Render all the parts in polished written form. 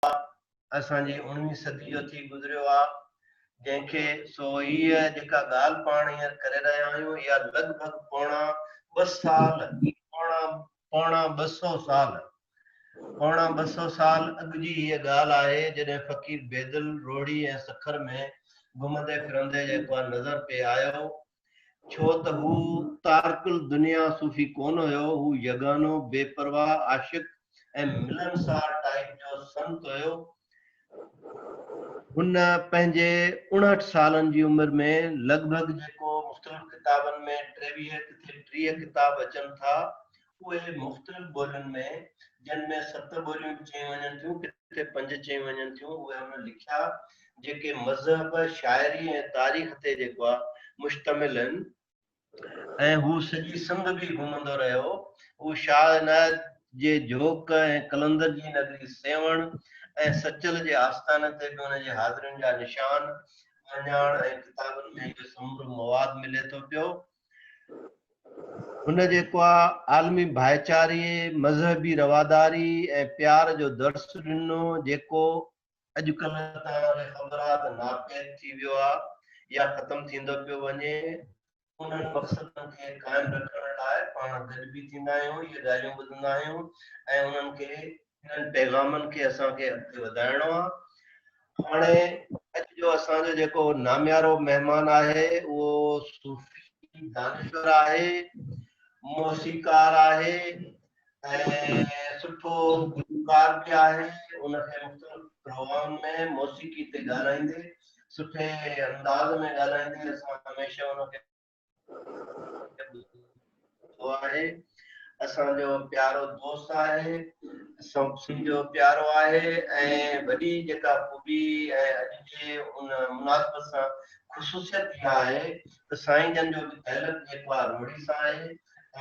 اسان جي اڻويهين صدي جو ٿي گذريو آ، جنهن کي سو هيء جيڪا ڳالهه پاڻ هينئر ڪري رهيا آهيون، اها لڳ ڀڳ پوڻا ٻه سال، پوڻا پوڻا ٻه سو سال، پوڻا ٻه سو سال اڳ جي هيء ڳالهه آهي، جڏهن فقير بيدل روهڙي ۽ سکر ۾ گهمندي ڦرندي جيڪو آ نظر پئي آيو، ڇو ته هو تارڪ الدنيا صوفي ڪونه هيو، هو يگانو، بي پرواهه عاشق ۽ ملنسار ٽائيپ جو سنت هيو. هن پنهنجي 59 سالن جي عمر ۾ لڳ ڀڳ جيڪو مختلف ڪتابن ۾ 23 ڪٿي 30 ڪتاب اچن ٿا، اهي مختلف ٻولين ۾، جن ۾ ست ٻوليون به چيون وڃن ٿيون، ڪٿي پنج چيون وڃن ٿيون، اهي هن لکيا، جيڪي مذهب، شاعري ۽ تاريخ تي جيڪو آ مشتمل آهن ۽ هو سڄي سنڌ به گهمندو رهيو. هو شاهه عنايت جي جهوڪ ۽ قلندر جي نگري سيوهڻ ۽ سچل جي آستاني تي به هن جي حاضرين جا نشان، اهڃاڻ ۽ ڪتابن ۾ اهو سمورو مواد ملي ٿو پيو. هن جيڪو آ عالمي ڀائيچاري، مذهبي رواداري ۽ پيار جو درس ڏنو جيڪو اڄڪلهه توهان کي خبر آ ته ناپيد ٿي ويو آ يا ختم ٿيندو پيو وڃي. انهن مقصدن کي قائم رکڻ لاء پاڻ گڏ به ٿيندا آهيون، اهي ڳالهيون ٻڌندا آهيون ۽ انهن کي انهن پيغامن کي اسان کي اڳتي وڌائڻو آ. هاڻي اڄ جو اسان جو جيڪو ناميارو مهمان آهي اهو صوفي دانشور آهي، موسيقار آهي ۽ سٺو گلوڪار به آهي. ان کي مختلف پروگرامن ۾ موسيقي تي ڳالهائيندي سٺي انداز ۾ ڳالهائيندي اسان هميشه ان کي ٻڌو آهي. اسان جو پيارو دوست آهي، سڀني جو پيارو آهي ۽ وڏي جيڪا خوبي ۽ اڄ جي ان مناسبت سان خصوصيت اها آهي ته سائين جن جو به تعلق جيڪو آهي روهڙي سان آهي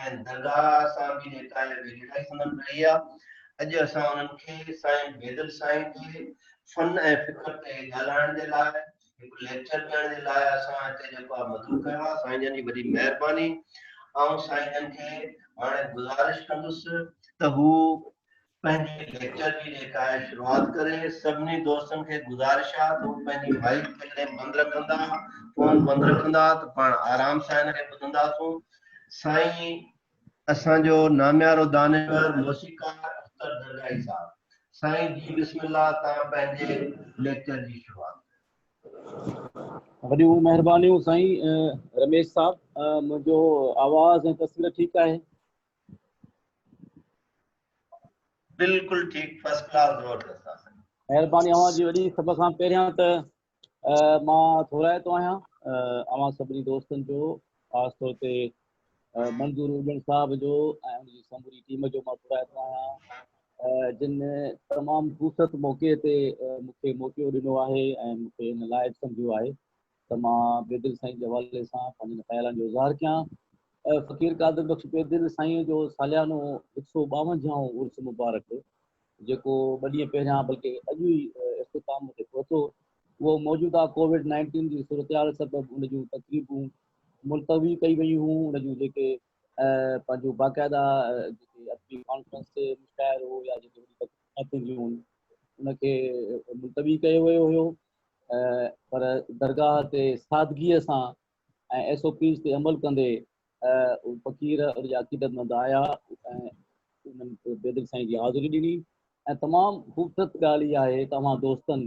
۽ درگاهه سان به جيڪا آهي ويجهڙائي سندن رهي آهي. اڄ اسان انهن کي سائين بيدل سائين جي فن ۽ فڪر تي ڳالهائڻ جي لاء هڪ ليڪچر ڏيڻ جي لاء اسان هتي جيڪو آهي مدعو ڪيو آهي. سائين جن جي وڏي مهرباني. آئون سائين جن کي هاڻي گذارش ڪندس ته هو پنهنجي ليڪچر جي جيڪا آهي شروعات ڪري. سڀني دوستن کي گذارش آهي ته هو پنهنجي مائيڪ جيڪڏهن بند رکندا، فون بند رکندا ته پاڻ آرام سان هن کي ٻڌنداسون. سائين اسان جو ناميارو دانشور موسيقار اختر درگاهي صاحب. سائين جي بسم الله توهان پنهنجي ليڪچر جي شروعات ڪريو. وڏيون مهربانيون سائين رميش صاحب. منهنجو آواز ۽ تصوير ٺيڪ آهي؟ بلڪل ٺيڪ، فرسٽ ڪلاس، زبردست آ سائين. مهرباني اوهان جي وڏي. سڀ کان پهريان ته مان ٿورائتو آهيان اوهان سڀني دوستن جو، خاص طور تي منظور اڄڻ صاحب جو ۽ ان جي سموري ٽيم جو مان ٿورائتو آهيان، جن تمام خوبصورت موقعي تي مون کي موقعو ڏنو آهي ۽ مون کي ان لائق سمجهيو آهي ته مان بيدل سائين جي حوالي سان پنهنجن خيالن جو اظهار ڪيان. فقير قادر بخش بيدل سائين جو ساليانو هڪ سو ٻاونجاهون عرس مبارڪ جيڪو ٻه ڏينهن پهريان بلڪه اڄ ئي اختتام تي پهتو، اهو موجوده ڪووڊ نائنٽين جي صورتحال سبب ان جون تقريبون ملتوي ڪئي ويون هيون. ان جون جيڪي پنهنجون باقاعده جيڪي ادبي ڪانفرنس مشاعرو يا جيڪي وڏي تقريبون ٿينديون هيون ان کي ملتوي ڪيو ويو هيو، پر درگاهه تي سادگيء سان ۽ ايس او پيز تي عمل ڪندي فقير ان جا عقيدتمند آيا ۽ انهن بيدل سائين جي حاضري ڏني. ۽ تمام خوبصورت ڳالهه اها آهي ته اوهان دوستن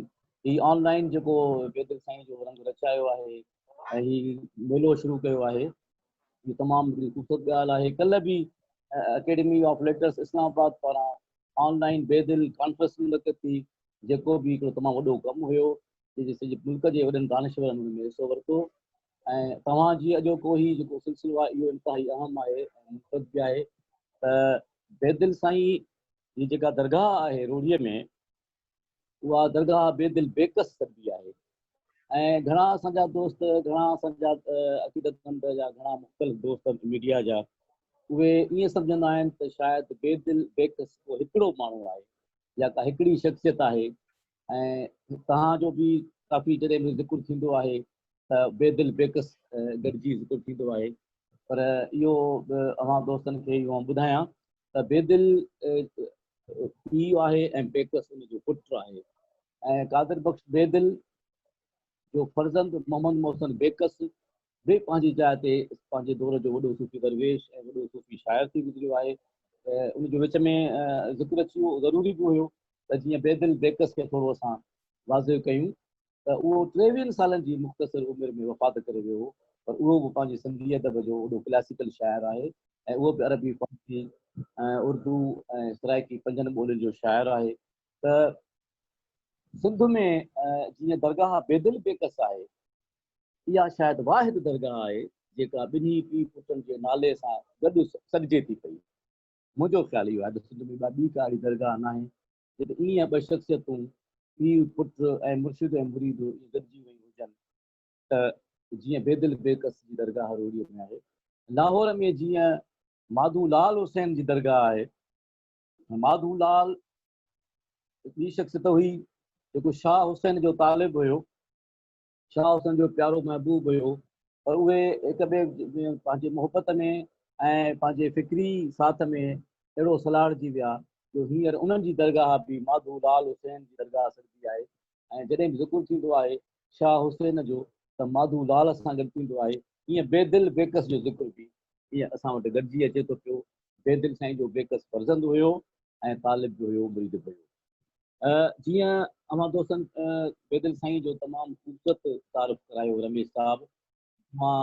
هي آن لائن جيڪو بيدل سائين جو رنگ رچايو آهي ۽ هي ميلو شروع ڪيو آهي، هي تمام هڪڙي خوبصورت ڳالهه آهي. ڪلهه به اڪيڊمي آف ليٽرس اسلام آباد پاران آن لائن بيدل ڪانفرنس منعقد ٿي، جيڪو به هڪڙو تمام وڏو ڪم هيو، جنهن جي سڄي ملڪ جي وڏن دانشورن ان ۾ حصو ورتو. ۽ توهان جي اڄوڪو هي جيڪو سلسلو آهي اهو انتهائي اهم آهي ۽ منفرد به آهي ته بيدل سائين جي جيڪا درگاهه آهي روهڙيء ۾ اها درگاهه بيدل بيڪس سڏبي آهي ۽ گهڻا اسان جا دوست، گهڻا اسان جا عقيدتمند يا گهڻا مختلف دوست ميڊيا جا اهي ائين سمجهندا آهن ته شايد بيدل بيڪس ڪو هڪڙو ماڻهو آهي يا ڪا هڪڙي شخصيت آهي. ۽ توهان جو به ڪافي جڏهن به ذڪر ٿيندو آهي ته بيدل بيڪس گڏجي ذڪر ٿيندو آهي، پر اهو به اوهان دوستن کي اهو ٻڌايان ته بيدل پيء آهي ۽ بيڪس ان جو پٽ آهي ۽ قادر بخش بيدل جو فرزند محمد محسن بيڪس به پنهنجي جاء تي پنهنجي دور جو وڏو صوفي درويش ۽ وڏو صوفي شاعر ٿي گذريو آهي. ان جو وچ ۾ ذڪر اچي ويو، ضروري به هيو ته جيئن بيدل بيڪس کي ٿورو اسان واضح ڪيون ته اهو ٽيويهن سالن جي مختصر عمر ۾ وفات ڪري ويو هو، پر اهو به پنهنجي سنڌي ادب جو وڏو ڪلاسيڪل شاعر آهي ۽ اهو به عربي، فارسي، اردو ۽ سرائيڪي پنجن ٻولين جو شاعر آهي. ته سنڌ ۾ جيئن درگاهه بيدل بيڪس آهي، اها شايد واحد درگاهه آهي جيڪا ٻنهي پيء پٽن جي نالي سان گڏ سڏجي ٿي پئي. منهنجو خيال اهو آهي ته سنڌ ۾ ٻي ڪا اهڙي درگاهه ناهي جتي ائين ٻه شخصيتون پيء پٽ ۽ مرشد ۽ مريد ائين گڏجي ويون هجن ته جيئن بيدل بيڪس جي درگاهه روهڙيء ۾ آهي. لاهور ۾ جيئن ماڌو لال حسين جي درگاهه آهي. ماڌو لال ٻي شخصيت هئي جيڪو شاهه حسين جو طالب هيو. شاهه حسين جو پيارو محبوب هيو، پر اهي هڪ ٻئي پنهنجي محبت ۾ ۽ پنهنجي فڪري ساٿ ۾ اهڙو سلهاڙجي ويا جو هينئر انهن جي درگاهه به ماڌو لال حسين جي درگاهه سڏبي آهي ۽ جڏهن به ذڪر ٿيندو آهي شاهه حسين جو ته ماڌو لال سان گڏ ٿيندو آهي. ايئن بيدل بيڪس جو ذڪر به ايئن اسان وٽ گڏجي اچي ٿو پيو. بيدل سائين جو بيڪس فرزند هيو ۽ طالب به هيو، مريد به هيو. جيئن اوهان دوستن بيدل سائين جو تمام خوبصورت تعارف ڪرايو رميش صاحب، مان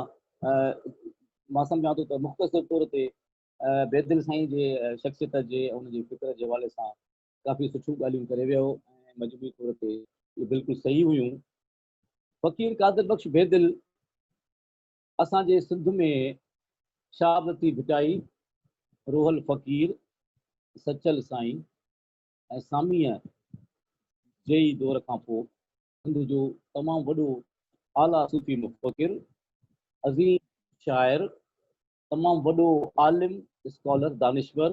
مان سمجهان ٿو ته مختصر طور تي بيدل سائين جي شخصيت جي ان جي فڪر جي حوالي سان ڪافي سٺيون ڳالهيون ڪري ويو ۽ مجموعي طور تي اهي بلڪل صحيح هيون. فقير قادر بخش بيدل اسان جي سنڌ ۾ شاهه عبداللطيف ڀٽائي، روحل فقير، سچل سائين ۽ ساميء جي ئي دور کان پوء سنڌ جو تمام وڏو اعليٰ صوفي مفڪر، عظيم شاعر، تمام وڏو عالم، اسڪالر، دانشور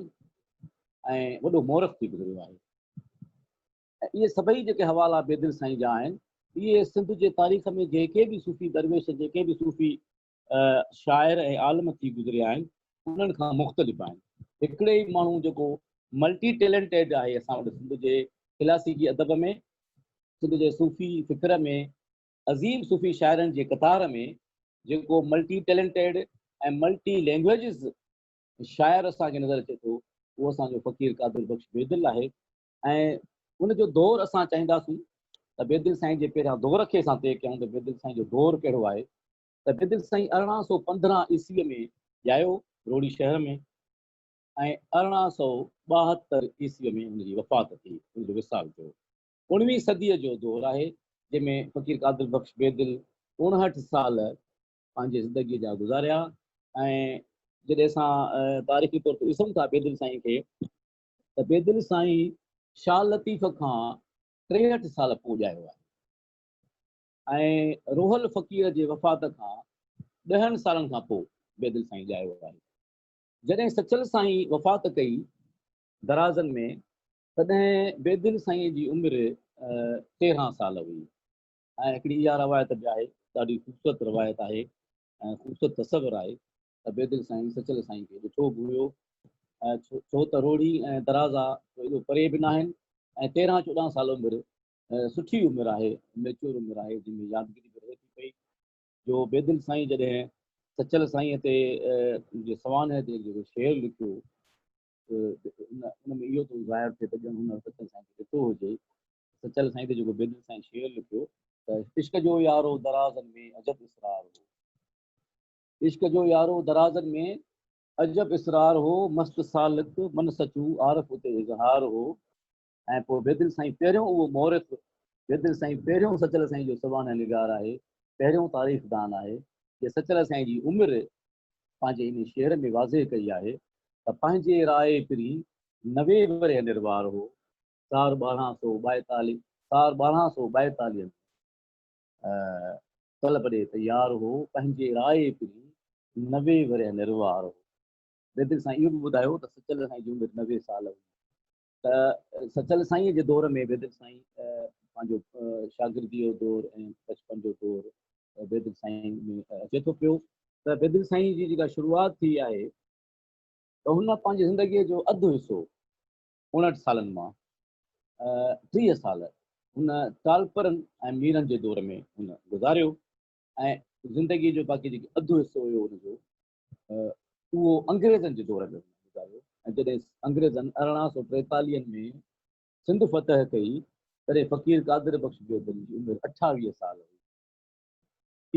۽ وڏو مورخ ٿي گذريو آهي. ۽ اهي سڀئي جيڪي حوالا بيدل سائين جا آهن، اهي سنڌ جي تاريخ ۾ جيڪي به صوفي درويش، جيڪي به صوفي شاعر ۽ عالم ٿي گذريا آهن، انهن کان مختلف آهن. هڪڙي ئي ماڻهو جيڪو ملٽي ٽيلنٽيڊ آهي اسان وٽ سنڌ جي ڪلاسيڪي ادب ۾، سنڌ جي صوفي فڪر ۾، عظيم صوفي شاعرن جي قطار ۾ جيڪو ملٽي ٽيلنٽيڊ ۽ ملٽي لينگويجز شاعر اسان کي نظر اچي ٿو، اهو اسان جو فقير قادر بخش بيدل آهي. ۽ ان جو دور اسان چاهينداسون ته بيدل سائين جي پهريان دور کي اسان طئي ڪيون ته بيدل سائين جو دور ڪهڙو آهي. ته بيدل سائين 1815 عيسويء ۾ ڄايو روهڙي شهر ۾ ۽ 1872 عيسويء ۾ هن جي وفات ٿي، هن جو وصال ٿيو. اڻويهين صديء جو دور آهي، جنهن ۾ فقير قادر بخش بيدل 59 سال پنهنجي زندگيء جا گذاريا ۽ جڏهن اسان تاريخي طور تي ڏسون ٿا بيدل سائين کي ته بيدل سائين شاهه لطيف کان 63 سال پوء ڄايو آهي. ۽ روحل فقير جي وفات کان ڏهن سالن کان پوء بيدل سائين ڄايو آهي. جڏهن سچل سائين وفات ڪئي درازن ۾ تڏهن بيدل سائين جي عمر 13 سال هئي ۽ هڪڙي اها روايت به آهي، ڏاڍي خوبصورت روايت آهي ۽ خوبصورت تصور آهي ته بيدل سائين سچل سائين کي ڏٺو به هيو، ڇو ته روهڙي ۽ درازا ايڏو پري به ناهن ۽ 13 14 سال عمر سٺي عمر آهي، ميچور عمر آهي، جنهن ۾ يادگيري به رهي ٿي پئي، جو بيدل سائين جڏهن سچل سائينء تي جي سوانح تي جيڪو شعر لکيو ان ۾ اهو ٿو ظاهر ٿئي ته ڄڻ هن سچل سائين کي ڏٺو هجي. سچل سائين تي جيڪو بيدل سائين شعر لکيو ته عشق جو يارو درازن ۾ عجب اصرار هو، عشق جو يارو درازن ۾ عجب اصرار هو، مست سالڪ من سچو عارف اتي اظهار هو. ۽ پوء بيدل سائين پهريون اهو مورخ، بيدل سائين پهريون سچل سائين جو سوانح نگار آهي، پهريون تاريخ دان آهي، جنهن سچل سائين جي عمر پنهنجي انهي شعر ۾ واضح ڪئي آهي ته پنهنجي راء پرين 90 ورهيه نروار هو، سار ٻارهن سو ٻائيتاليهه، سار 1242 ۾ طلب ڏي تيار هو، پنهنجي راء پرين 90 ورهيه نروار هو. بيدل سائين اهو به ٻڌايو ته سچل سائين جي عمر 90 سال هئي. ته سچل سائينء جي دور ۾ بيدل سائين پنهنجو شاگرديء جو دور ۽ بچپن جو دور بيدل سائين ۾ اچي ٿو پيو ته بيدل سائين جي جيڪا شروعات ٿي آهي ته هن پنهنجي زندگيء جو اڌ حصو 59 سالن مان 30 سال هن ٽالپرن ۽ ميرن جي دور ۾ هن گذاريو ۽ زندگيء جو باقي جيڪي اڌ حصو هيو ان جو اهو انگريزن جي دور ۾ هن گذاريو ۽ جڏهن انگريزن 1843 ۾ سنڌ فتح ڪئي تڏهن فقير قادر بخش بيدل جي عمر 28 سال هئي.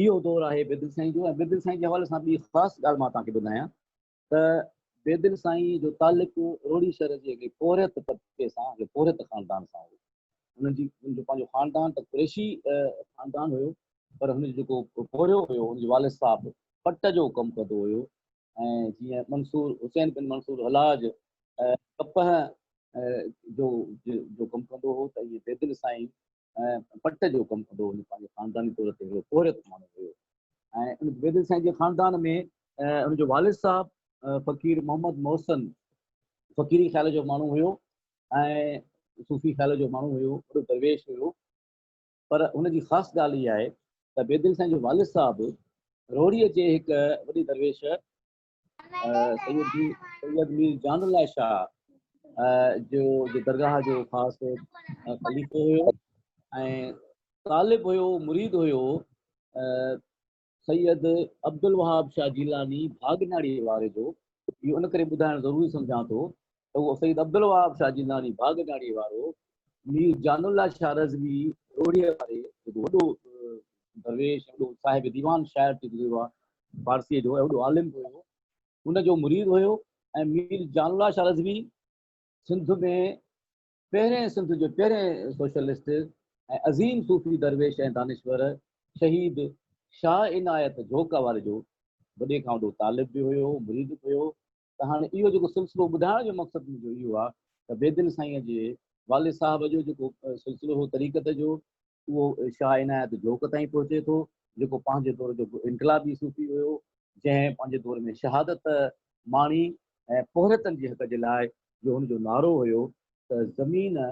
اهو دور آهي بيدل سائين جو ۽ بيدل سائين جي حوالي سان ٻي خاص ڳالهه مان توهان کي ٻڌايان ته بيدل سائين جو تعلق روهڙي شهر جي هڪڙي پورهيت طبقي سان، هڪڙي پورهيت خاندان سان هو. هنن جي هن جو پنهنجو خاندان ته قريشي خاندان هيو پر هن جو جيڪو پورهيو هيو هن جو والد صاحب پٽ جو ڪم ڪندو هيو ۽ جيئن منصور حسين بن منصور حلاج ڪپهه جو جو ڪم ڪندو هو ته ائين بيدل سائين پٽ جو ڪم ڪندو هو. پنهنجي خانداني طور تي هڪڙو پورهيت ماڻهو هيو ۽ ان بيدل سائين جي خاندان ۾ ان جو والد صاحب فقير محمد محسن فقيري خيال جو ماڻهو هيو ۽ صوفي خيال جو ماڻهو هيو، وڏو درويش هيو. پر هن جي خاص ڳالهه اها آهي ته بيدل سائين جو والد صاحب روهڙيء جي هڪ وڏي درويش سيد سيد مير جان الله شاهه جو جي درگاهه جو خاص خليفو هيو ۽ طالب هيو، مريد هيو سيد عبدالوهاب شاهه جيلاني ڀاڳناڙي واري جو. اهو ان ڪري ٻڌائڻ ضروري سمجهان ٿو ته اهو سيد عبدالوهاب شاهه جيلاني ڀاڳناڙي وارو مير جان الله شاهه رضوي روهڙيء واري جيڪو وڏو درويش، وڏو صاحب ديوان شاعر ٿي گذريو آهي فارسيء جو ۽ وڏو عالم به هيو، ان جو مريد هيو. ۽ مير جان الله شاهه رضوي سنڌ ۾ پهرين سنڌ جو پهرين سوشلسٽ ۽ عظيم صوفي درويش ۽ دانشور شهيد شاهه عنايت جهوڪ واري جو وڏي کان وڏو طالب به هيو، مريد به هيو. ته هاڻي اهو جيڪو سلسلو ٻڌائڻ جو مقصد منهنجو اهو آهي ته بيدل سائينء جي والد صاحب جو جيڪو سلسلو هو طريقت جو، اهو شاهه عنايت جهوڪ تائين پهچي ٿو، جيڪو پنهنجي دور جو انقلابي صوفي هيو، جنهن پنهنجي دور ۾ شهادت ماڻي ۽ پورهيتن جي حق جي لاء جو هن جو نعرو هيو ته زمين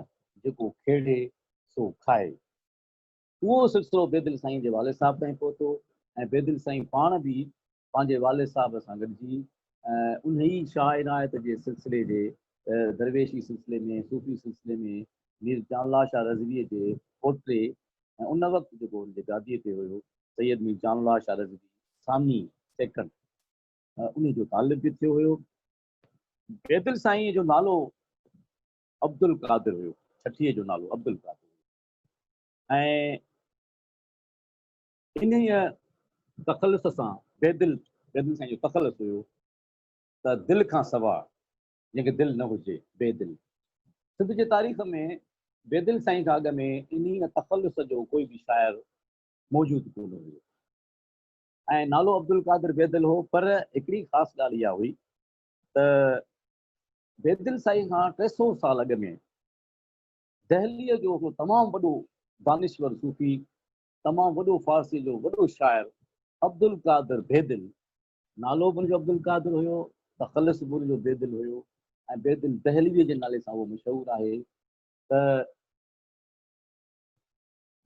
جيڪو کيڙي سو کائي. اهو سلسلو بيدل سائين جي والد صاحب تائين پهتو ۽ بيدل سائين پاڻ به پنهنجي والد صاحب سان گڏجي انهي شاهه عنايت جي سلسلي جي درويشي سلسلي ۾ صوفي سلسلي ۾ مير جان الله شاهه رضويء جي پوٽي ۽ ان وقت جيڪو ان جي گاديء تي هيو سيد مير جان الله شاهه رضوي ثاني، سيڪنڊ، انهي جو طالب به ٿيو هيو. بيدل سائينء جو نالو عبدالقادر هيو، ڇٺيء جو نالو عبدالقادر هيو. ۽ انهيء تخلص سان بيدل، بيدل سائين جو تخلص هيو ته دل کان سوا جنهن کي دل نه هجي، بيدل. سنڌ جي تاريخ ۾ بيدل سائين کان اڳ ۾ انهيء تخلص جو ڪوئي به شاعر موجود ڪونه هيو ۽ نالو عبدالقادر بيدل هو، پر هڪڙي خاص ڳالهه اها هئي ته بيدل سائين کان 300 سال اڳ ۾ دهليء جو هڪڙو تمام وڏو دانشور صوفي، تمام وڏو فارسيء جو وڏو شاعر عبدالقادر بيدل، نالو به ان جو عبدالقادر هيو، تخلص به ان جو بيدل هيو ۽ بيدل دهلويء جي نالي سان اهو مشهور آهي ته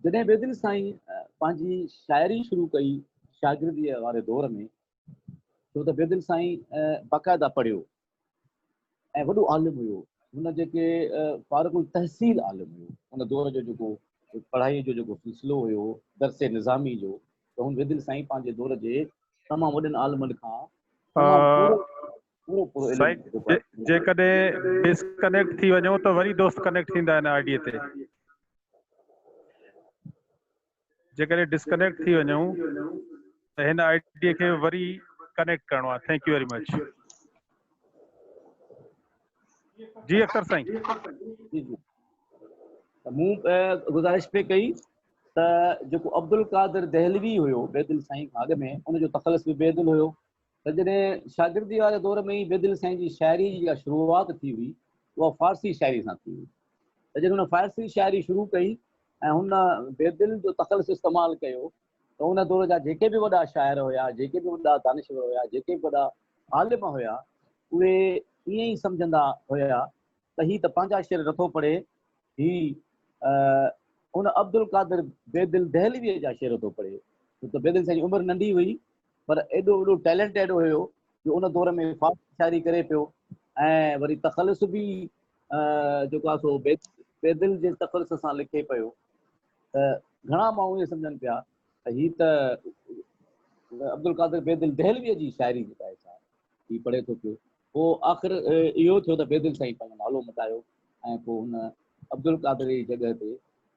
جڏهن بيدل سائين پنهنجي شاعري شروع ڪئي شاگرديء واري دور ۾، ڇو ته بيدل سائين باقاعده پڙهيو ۽ وڏو عالم هيو، هن جيڪي فارغ التحصيل عالم هيو، ان دور جو جيڪو پڙهائي جو جيڪو سلسلو هيو درس نظامي جو، ته هن بيدل سائين پنهنجي دور جي تمام وڏن عالمن کان تمام پورو پورو پورو علم سائين جيڪڏهن ڊسڪنيڪٽ ٿي وڃو ته وري دوست ڪنيڪٽ ٿيندا هن I D تي. جيڪڏهن ڊسڪنيڪٽ ٿي وڃون ته هن I D کي وري ڪنيڪٽ ڪرڻو آهي. Thank you very much. جي اختر سائين. جي جي ته مون گذارش پئي ڪئي ته جيڪو عبدالقادر دهلوي هيو بيدل سائين کان اڳ ۾ ان جو تخلص به بيدل هيو ته جڏهن شاگردي واري دور ۾ ئي بيدل سائين جي شاعري جي جيڪا شروعات ٿي هئي اها فارسي شاعري سان ٿي هئي ته جڏهن هن فارسي شاعري شروع ڪئي ۽ هن بيدل جو تخلص استعمال ڪيو ته ان دور جا جيڪي به وڏا شاعر هيا، جيڪي به وڏا دانشور هيا، جيڪي به وڏا عالم هيا، اهي ائين ئي سمجهندا هيا ته هي ته پنهنجا شعر نٿو پڙهي، هي ان عبدالقادر بيدل دهلويء جا شعر ٿو پڙهي. ڇو ته بيدل سائين جي عمر ننڍي هئي پر ايڏو وڏو ٽيلنٽ اهڙو هيو جو ان دور ۾ فارسي شاعري ڪري پيو ۽ وري تخلص به جيڪو آهي سو بيدل جي تخلص سان لکي پيو ته گهڻا ماڻهو اهي سمجهن پيا ته هي ته عبدالقادر بيدل دهلويء جي شاعري جيڪا آهي سا هي پڙهي ٿو پيو. پوء آخر اهو ٿيو ته بيدل سائين پنهنجو نالو مٽايو ۽ پوء هن عبدالقادر جي جڳهه تي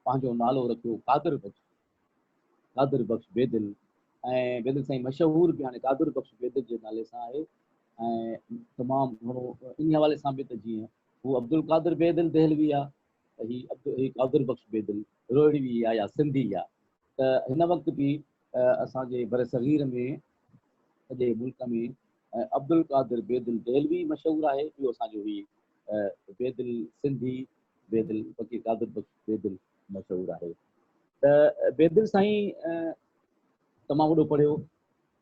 پنهنجو نالو رکيو قادر بخش، قادر بخش بيدل ۽ بيدل سائين مشهور به هاڻي قادر بخش بيدل جي نالي سان آهي ۽ تمام گهڻو انهي حوالي سان به ته جيئن هو عبدالقادر بيدل دهلوي آ ته هي عبد هي قادر بخش بيدل روهڙوي آ يا سنڌي آ ته هن وقت به اسان جي برصغير ۾ سڄي ملڪ ۾ عبدالقادر بيدل دهلوي مشهور آهي ٻيو اسان جو هي بيدل سنڌي بيدل فقير قادر بخش بيدل مشهور آهي ته بيدل سائين تمام وڏو پڙهيو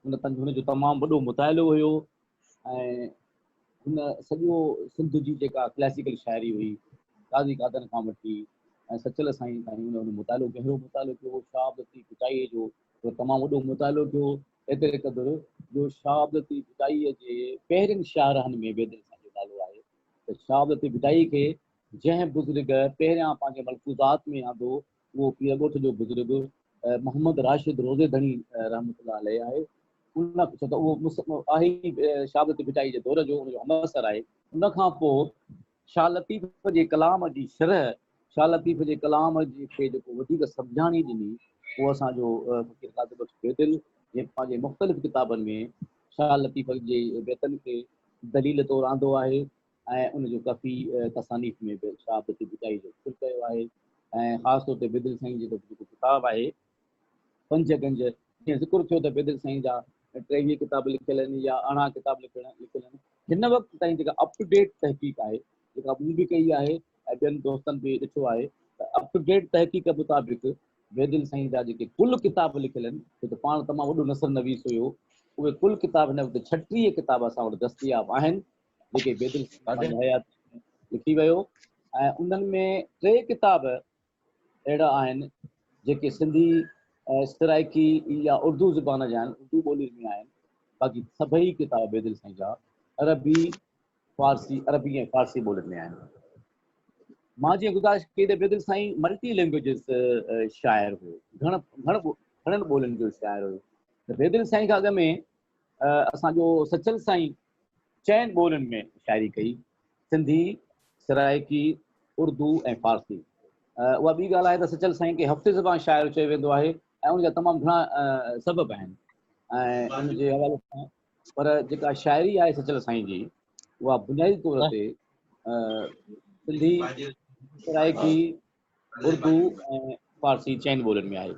ان هن جو تمام وڏو مطالعو هيو ۽ هن سڄو سنڌ جي جيڪا ڪلاسيڪل شاعري هئي قاضي قادن کان وٺي ۽ سچل سائين تائين ان مطالعو گهرو مطالعو ڪيو شاهه عبداللطيف ڀٽائيء جو تمام وڏو مطالعو ڪيو ايتري قدر جو شاهه عبداللطيف ڀٽائيء جي پهرين شاعرن ۾ بيدل سائين جو نالو آهي ته شاهه عبداللطيف ڀٽائي کي جنهن بزرگ پهريان پنهنجي ملفوظات ۾ آندو اهو پير ڳوٺ جو بزرگ محمد راشد روزي ڌڻي رحمت الله عليه آهي ان ڇو ته اهو آهي ئي شاهه عبداللطيف ڀٽائي جي دور جو ان جو همعصر آهي. ان کان پوء شاهه لطيف جي ڪلام جي شرح، شاهه لطيف جي ڪلام جي کي جيڪو وڌيڪ سمجهاڻي ڏني اهو اسان جو فقير قادر بخش بيدل جنهن پنهنجي مختلف ڪتابن ۾ شاهه لطيف جي بيتن کي دليل طور آندو آهي ۽ ان جو ڪافي تصانيف ۾ به شاهه عبداللطيف ڀٽائي جو ذڪر ڪيو آهي ۽ خاص طور تي بيدل سائين جيڪو ڪتاب آهي پنج گنج جيئن ذڪر ٿيو ته بيدل سائين جا 23 ڪتاب لکيل آهن يا 18 ڪتاب لکيل آهن. هن وقت تائين جيڪا اپ ٽو ڊيٽ تحقيق آهي جيڪا مون به ڪئي آهي ۽ ٻين دوستن به ڏٺو آهي ته اپ ٽو ڊيٽ تحقيق مطابق بيدل سائين جا جيڪي ڪل ڪتاب لکيل آهن ڇو ته پاڻ تمام وڏو نثر نويس هيو اهي ڪل ڪتاب هن وقت 36 ڪتاب اسان وٽ دستياب آهن جيڪي بيدل سائين پنهنجي حياتي ۾ لکي ويو ۽ انهن ۾ ٽي ڪتاب اهڙا آهن جيڪي سنڌي، سرائيڪي يا اردو زبان جا آهن، اردو ٻولي ۾ آهن، باقي سڀئي ڪتاب بيدل سائين جا عربي، فارسي، عربي ۽ فارسي ٻولين ۾ آهن. مان جيئن گذارش ڪئي ته بيدل سائين ملٽي لينگويجز شاعر هو، گهڻ گهڻ گهڻن ٻولين جو شاعر هيو ته بيدل سائين کان اڳ ۾ اسان جو سچل سائين چئن ٻولين ۾ شاعري ڪئي، سنڌي، سرائيڪي، اردو ۽ فارسي. اها ٻي ڳالهه آهي ته سچل سائين کي هفتي زبان شاعر چيو ويندو آهي ۽ ان جا تمام گهڻا سبب آهن ۽ ان جي حوالي سان پر جيڪا شاعري آهي سچل سائين جي اها بنيادي طور تي سنڌي، سرائيڪي، اردو ۽ فارسي چئن ٻولين ۾ آهي.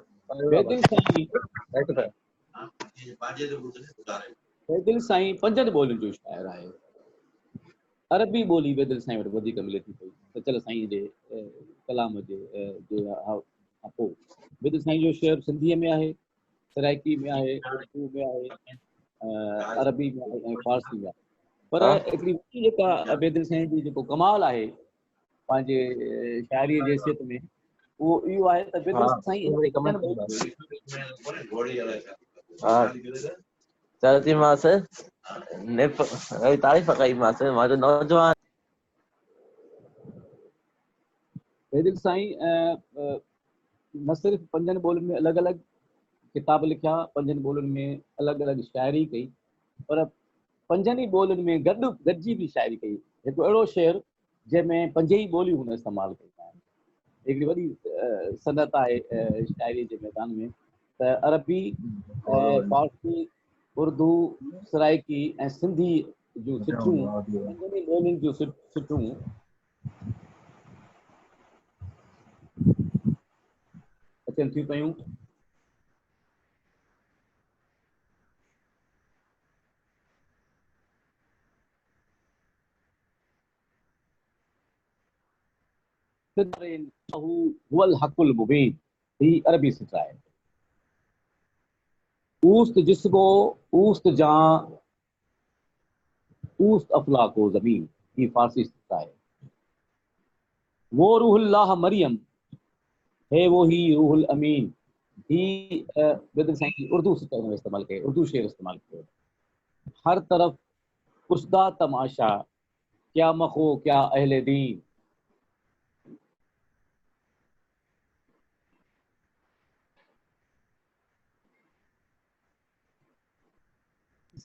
بيدل سائين بيدل سائين پنجن ٻولين جو شاعر آهي. عربي ٻولي بيدل سائين وٽ وڌيڪ ملي ٿي پئي سچل سائين جي ڪلام جي جي کان پوء بيدل سائين جو شعر سنڌيء ۾ آهي، سرائيڪي ۾ آهي، اردو ۾ آهي، عربي ۾ آهي ۽ فارسي ۾ آهي. پر هڪڙي وڏي جيڪا بيدل سائين جي جيڪو ڪمال آهي پنهنجي شاعريء جي حيثيت ۾ اهو اهو آهي ته بيدل سائين چيومانس نپ تعريف ڪئي مانس مان چيو نوجوان. بيدل سائين نه صرف پنجن ٻولين ۾ الڳ الڳ ڪتاب لکيا، پنجن ٻولين ۾ الڳ الڳ شاعري ڪئي، پر پنجن ئي ٻولين ۾ گڏ گڏجي به شاعري ڪئي. هڪ اهڙو شعر جنهن ۾ پنج ئي ٻوليون هن استعمال ڪيون آهن. هڪڙي وڏي صنعت آهي شاعري جي ميدان ۾ ته عربي، فارسي، اردو، سرائيڪي ۽ سنڌي جون سٽون پنجن ئي ٻولين جون سٽون اچن ٿيون پيون. هو الحق المبين هي عربي سٽ آهي. اوست جسم و اوست جان اوست افلاڪ و زمين هي فارسي سٽ آهي. وہ روح الله مريم هي وہ هي روح الامين هي بيدل سائين جي اردو سٽ هن ۾ استعمال ڪئي اردو شعر استعمال ڪيو. هر طرف ڪشته تماشا ڪيا مخو ڪيا اهل دين.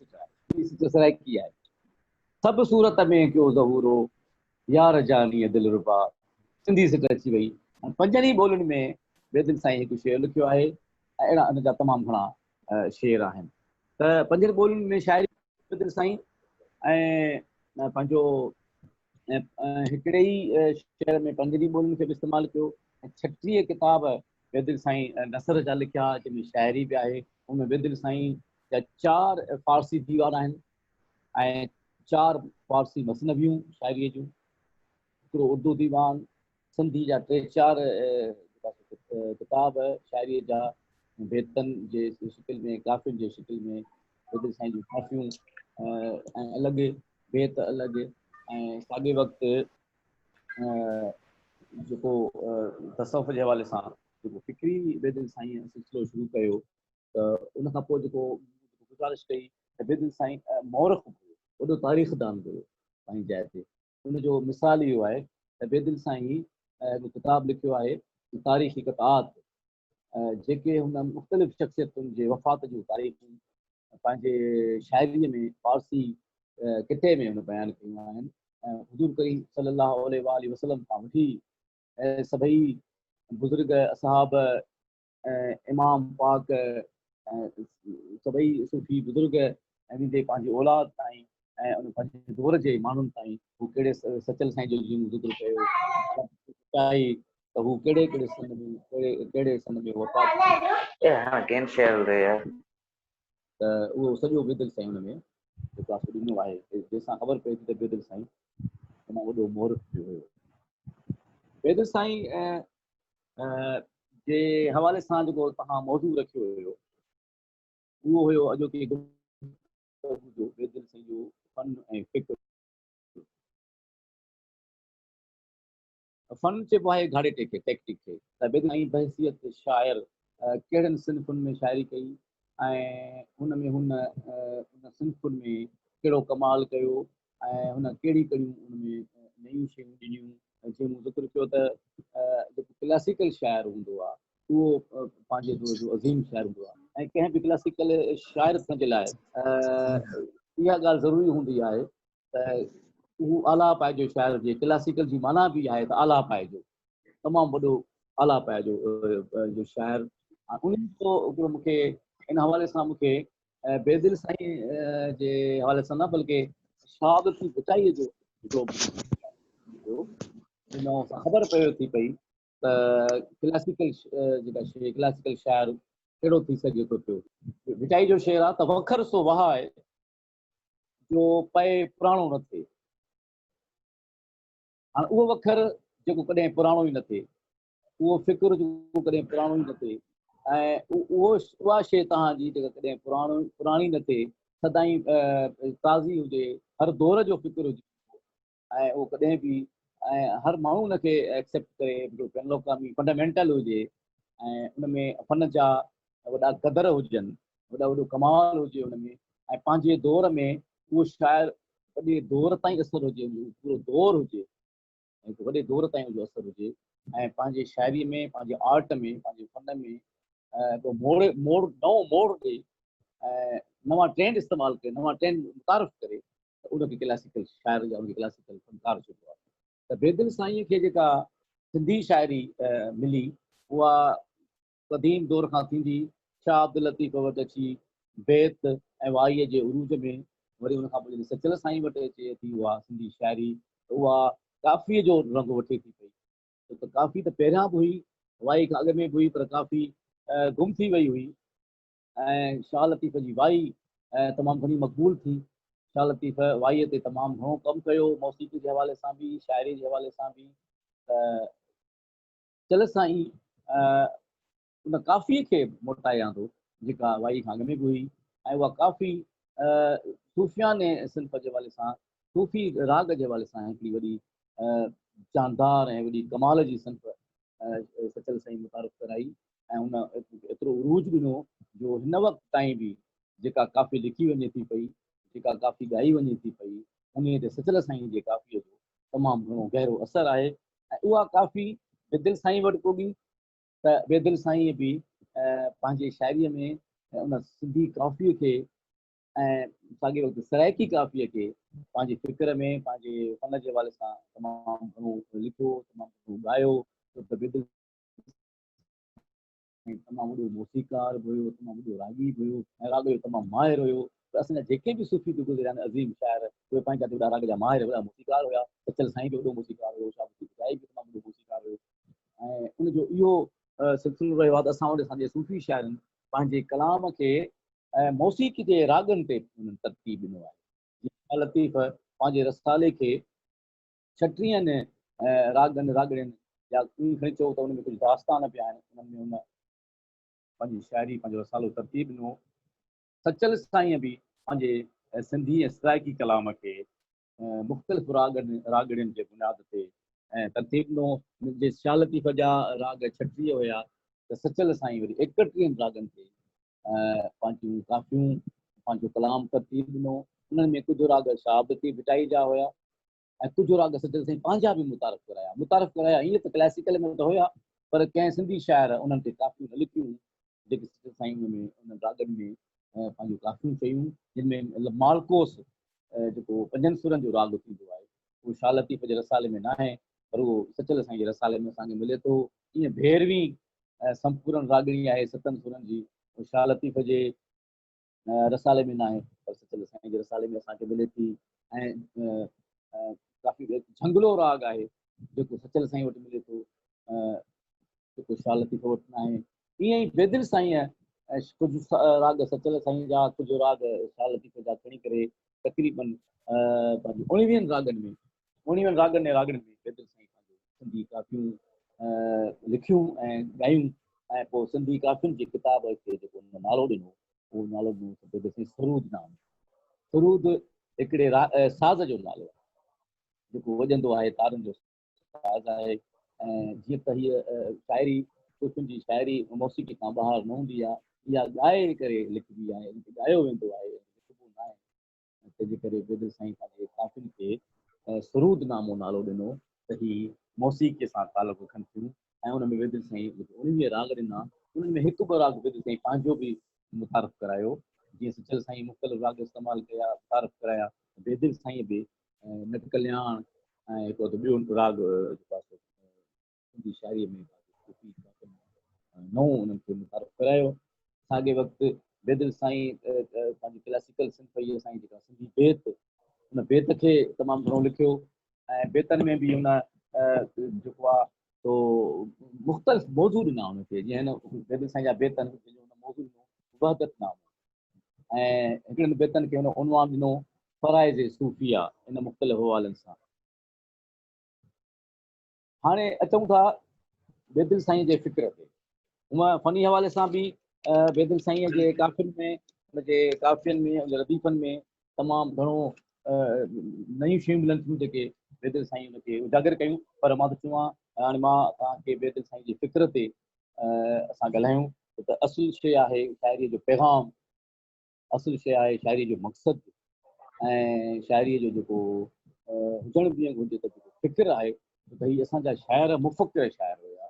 سٽ آهي، هي سٽ سرائيڪي آهي. سڀ صورت ۾ ڪيو ظهورو، يار جانيء دلربا، سنڌي سٽ اچي وئي. هاڻي پنجن ئي ٻولين ۾ بيدل سائين هڪ شعر لکيو آهي ۽ اهڙا ان جا تمام گهڻا شعر آهن ته پنجن ٻولين ۾ شاعري بيدل سائين ۽ پنهنجو هڪڙي ئي شعر ۾ پنجن ئي ٻولين کي به استعمال ڪيو ۽ 36 ڪتاب بيدل سائين نثر جا لکيا جنهن ۾ شاعري به آهي. ان ۾ بيدل سائين جا 4 فارسي ديوان آهن ۽ 4 فارسي مثنويون شاعريء جون، هڪڙو اردو ديوان، سنڌي جا 3 4 ڪتاب شاعريء جا بيتن جي شڪل ۾، ڪافين جي شڪل ۾ بيدل سائين جون ڪافيون ۽ الڳ بيت الڳ ۽ ساڳئي وقت جيڪو تصوف جي حوالي سان جيڪو فڪري بيدل سائين سلسلو شروع ڪيو ته ان کان پوء جيڪو گذارش ڪئي ته بيدل سائين مورخ به هيو، وڏو تاريخ دان به هيو پنهنجي جاء تي. ان جو مثال اهو آهي ته بيدل سائين هڪ ڪتاب لکيو آهي تاريخي قطعات، جيڪي هن مختلف شخصيتن جي وفات جون تاريخون پنهنجي شاعريء ۾ فارسي قطعي ۾ هن بيان ڪيون آهن. حضور ڪريم صلي الله عليه وآله وسلم کان وٺي سڀئي بزرگ اصحاب امام پاڪ سڀئي صوفي بزرگ ۽ ويندي پنهنجي اولاد تائين ۽ ان پنهنجي دور جي ماڻهن تائين هو ڪهڙي سچل سائين جو جيئن ذڪر ڪيو ته هو ڪهڙي ڪهڙي سن ۾ ڪهڙي ڪهڙي سن ۾ وفات ٿي. هاڻ ڪين شيئر رهي يار. ته اهو سڄو بيدل سائين ان ۾ جيڪو آسو ڏنو آهي، جنهن سان خبر پئي ٿي ته بيدل سائين تمام وڏو مورخ به هيو. بيدل سائين جي حوالي سان جيڪو توهان موضوع رکيو هيو اهو هيو اڄوڪي گفتگو جو بيدل سائين جو فن ۽ فڪر. فن چئبو آهي گهاڙيٽي کي، ٽيڪٽڪ کي. ته بيدل سائين بحيثيت شاعر ڪهڙن صنفن ۾ شاعري ڪئي ۽ ان ۾ هن ان صنفن ۾ ڪهڙو ڪمال ڪيو ۽ هن ڪهڙي ڪهڙيون ان ۾ نيون شيون ڏنيون. جيئن مون ذڪر ڪيو ته جيڪو ڪلاسيڪل شاعر هوندو آهي اهو پنهنجي دور جو عظيم شاعر هوندو آهي ۽ ڪنهن به ڪلاسيڪل شاعر ٿيڻ جي لاء اها ڳالهه ضروري هوندي آهي ته اهو اعليٰ پائي جو شاعر هجي. ڪلاسيڪل جي معنيٰ به آهي ته اعليٰ پائي جو، تمام وڏو اعليٰ پائي جو شاعر. ان جو هڪڙو مون کي ان حوالي سان مون کي بيدل سائين جي حوالي سان نه بلڪه شاهه عبداللطيف ڀٽائيء جو هڪڙو ان سان خبر پيو ٿي پئي ته ڪلاسيڪل جيڪا شيء ڪلاسيڪل شاعر ڪهڙو ٿي سگهي ٿو پيو. ڀٽائي جو شعر آهي ته وکر سو وهاء جو پئي پراڻو نه ٿئي. هاڻ اهو وکر جيڪو ڪڏهن پراڻو ئي نه ٿئي، اهو فڪر جيڪو ڪڏهن پراڻو ئي نه ٿئي ۽ اهو اها شيء توهان جي جيڪا ڪڏهن پراڻو پراڻي نه ٿئي، سدائين تازي هجي، هر دور جو فڪر هجي ۽ اهو ڪڏهن به ۽ هر ماڻهو ان کي ايڪسيپٽ ڪري، هڪڙو بين الاقوامي فنڊامينٽل هجي ۽ ان ۾ فن جا وڏا قدر هجن، وڏا وڏو ڪمال هجي ان ۾ ۽ پنهنجي دور ۾ اهو شاعر وڏي دور تائين اثر هجي، ان جو پورو دور هجي ۽ هڪ وڏي دور تائين ان جو اثر هجي ۽ پنهنجي شاعري ۾ پنهنجي آرٽ ۾ پنهنجي فن ۾ هڪڙو موڙ موڙ نئون موڙ ڏئي ۽ نوان ٽرينڊ استعمال ڪري، نوان ٽرينڊ متعارف ڪري ته ان کي ڪلاسيڪل شاعر يا ان کي ڪلاسيڪل فنڪار چئبو آهي. ته بيدل سائينء کي جيڪا سنڌي شاعري ملي اها قديم دور کان ٿيندي شاهه عبداللطيف وٽ اچي بيت ۽ وائيء جي عروج ۾ وري ان کان پوء جڏهن سچل سائين وٽ اچي ٿي اها سنڌي شاعري ته اها ڪافيء جو رنگ وٺي ٿي پئي. ڇو ته ڪافي ته پهريان به هئي، وائي کان اڳ ۾ به هئي پر ڪافي گم ٿي وئي هئي ۽ شاهه لطيف جي وائي تمام گهڻي مقبول ٿي. شاهه لطيف وائيء تي تمام گهڻو ڪم ڪيو، موسيقي جي حوالي سان به، شاعريء جي حوالي سان به. ته چل سائين ان ڪافيء کي موٽائي آندو جيڪا وائي کان اڳ ۾ به هئي ۽ اها ڪافي صوفيانه صنف جي حوالي سان، صوفي راڳ جي حوالي سان هڪڙي وڏي جاندار ۽ وڏي ڪمال جي صنف سچل سائين متعارف ڪرائي ۽ ان ايترو عروج ڏنو جو هن وقت تائين به جيڪا ڪافي لکي وڃي ٿي پئي، جيڪا ڪافي ڳائي وڃي ٿي پئي، انهيء تي سچل سائين جي ڪافيء جو تمام گهڻو گهرو اثر آهي ۽ اها ڪافي بيدل سائين وٽ پڳي ته بيدل سائينء به پنهنجي شاعريء ۾ ان سنڌي ڪافيء کي ۽ ساڳئي وقت سرائيڪي ڪافيء کي پنهنجي فڪر ۾ پنهنجي فن جي حوالي سان تمام گهڻو لکيو، تمام گهڻو ڳايو، ڇو ته بيدل سائين تمام وڏو موسيقار به هيو، تمام وڏو راڳي به هيو ۽ راڳ جو تمام ماهر هيو. ته اسان جا جيڪي به صوفي ٿي گذريا آهن عظيم شاعر، اهي پنهنجا وڏا راڳ جا ماهر، وڏا موسيقار هيا. سچل سائين به وڏو موسيقار هيو، شاهه لطيف ڀٽائي به تمام وڏو موسيقار هيو ۽ ان جو اهو سلسلو رهيو آهي ته اسان وٽ اسان جي صوفي شاعرن پنهنجي ڪلام کي موسيقي جي راڳن تي انهن ترتيب ڏنو آهي. جيئن شاهه لطيف پنهنجي رسالي کي ڇٽيهن راڳن راڳڻين يا ائين کڻي چئو ته ان ۾ ڪجهه داستان به آهن، انهن ۾ هن پنهنجي شاعري پنهنجو رسالو ترتيب ڏنو. سچل سائينء به پنهنجي سنڌي ۽ سرائيڪي ڪلام کي مختلف راڳن راڳڻين جي بنياد تي ترتيب ڏنو. جي شاهه لطيف جا راڳ 36 هيا ته سچل سائين وري 31 راڳن تي پنهنجون ڪافيون پنهنجو ڪلام ترتيب ڏنو. انهن ۾ ڪجهه راڳ شاهه لطيف ڀٽائي جا هيا ۽ ڪجهه راڳ سچل سائين پنهنجا به متعارف ڪرايا. متعارف ڪرايا ائين ته ڪلاسيڪل ۾ ته هيا پر ڪنهن سنڌي شاعر انهن تي ڪافيون نه لکيون جيڪي سچل سائين ان ۾ انهن راڳن ۾ پنهنجون ڪافيون چيون، جن ۾ مطلب مالڪوس جيڪو پنجن سرن جو راڳ ٿيندو آهي اهو شاهه لطيف جي رسالي ۾ ناهي پر اهو سچل سائين جي رسالي ۾ اسان کي ملي ٿو. ائين ڀيروي سمپورن راڳڻي آهي ستن سرن جي، اهو شاهه لطيف جي رسالي ۾ ناهي پر سچل سائين جي رسالي ۾ اسان کي ملي ٿي. ۽ ڪافي جهنگلو راڳ آهي جيڪو سچل سائين وٽ ملي ٿو جيڪو شاهه لطيف وٽ ناهي. ائين ئي بيدل سائينء ڪجهه راڳ سچل سائين جا، ڪجهه راڳ شاهه لطيف جا کڻي ڪري تقريبن پنهنجي اڻويهن راڳن ۾ اڻويهن راڳن ۽ راڳڻين ۾ بيدل سائين پنهنجو سنڌي ڪافيون لکيون ۽ ڳايون ۽ پوء سنڌي ڪافين جي ڪتاب کي جيڪو هن نالو ڏنو اهو نالو ڏنو بيدل سائين سرود نامو. سرود هڪڙي ساز جو نالو آهي جيڪو وڄندو آهي، تارن جو ساز آهي. ۽ جيئن ته هيء شاعري صوفين جي شاعري موسيقي کان ٻاهر نه هوندي آهي، اها ڳائي ڪري لکبي آهي، ان کي ڳايو ويندو آهي، لکبو نه آهي. تنهن جي ڪري بيدل سائين پنهنجي ڪافين کي سرود نامو نالو ڏنو ته هي موسيقي سان تعلق رکن ٿيون. ۽ ان ۾ بيدل سائين جيڪي 19 راڳ ڏنا انهن ۾ هڪ ٻه راڳ بيدل سائين پنهنجو به متعارف ڪرايو. جيئن سچل سائين مختلف راڳ استعمال ڪيا متعارف ڪرايا، بيدل سائين به نٽ ڪلياڻ ۽ هڪ اڌ ٻيو راڳ جيڪو آهي سو سنڌي شاعريء ۾ نئون انهن کي متعارف ڪرايو. ساڳئي وقت بيدل سائين پنهنجي ڪلاسيڪل صنف هئي اسان جي جيڪا سنڌي بيت، ان بيت کي تمام گهڻو لکيو ۽ بيتن ۾ به هن جيڪو آهي سو مختلف موضوع ڏنا ان کي. جيئن هن بيدل سائين جا بيت آهن جن جو هن موضوع ڏنو وحدت نامو، ۽ هڪڙن بيتن کي هن عنوان ڏنو فرائض صوفيه، ان مختلف حوالن سان. هاڻي اچون ٿا بيدل سائين جي فڪر تي. هونء فني حوالي سان به بيدل سائين جي ڪافين ۾، ان جي ڪافين ۾، ان جي رديفن ۾ تمام گهڻو نيون شيون ملن ٿيون جيڪي بيدل سائين ان کي اجاگر ڪيون. پر مان ٿو چوان هاڻي مان توهان کي بيدل سائين جي فڪر تي اسان ڳالهايون ته اصل شيء آهي شاعريء جو پيغام، اصل شيء آهي شاعريء جو مقصد ۽ شاعريء جو جيڪو هجڻ به ائين گهرجي ته جيڪو فڪر آهي ته هي اسان جا شاعر مفڪر شاعر هيا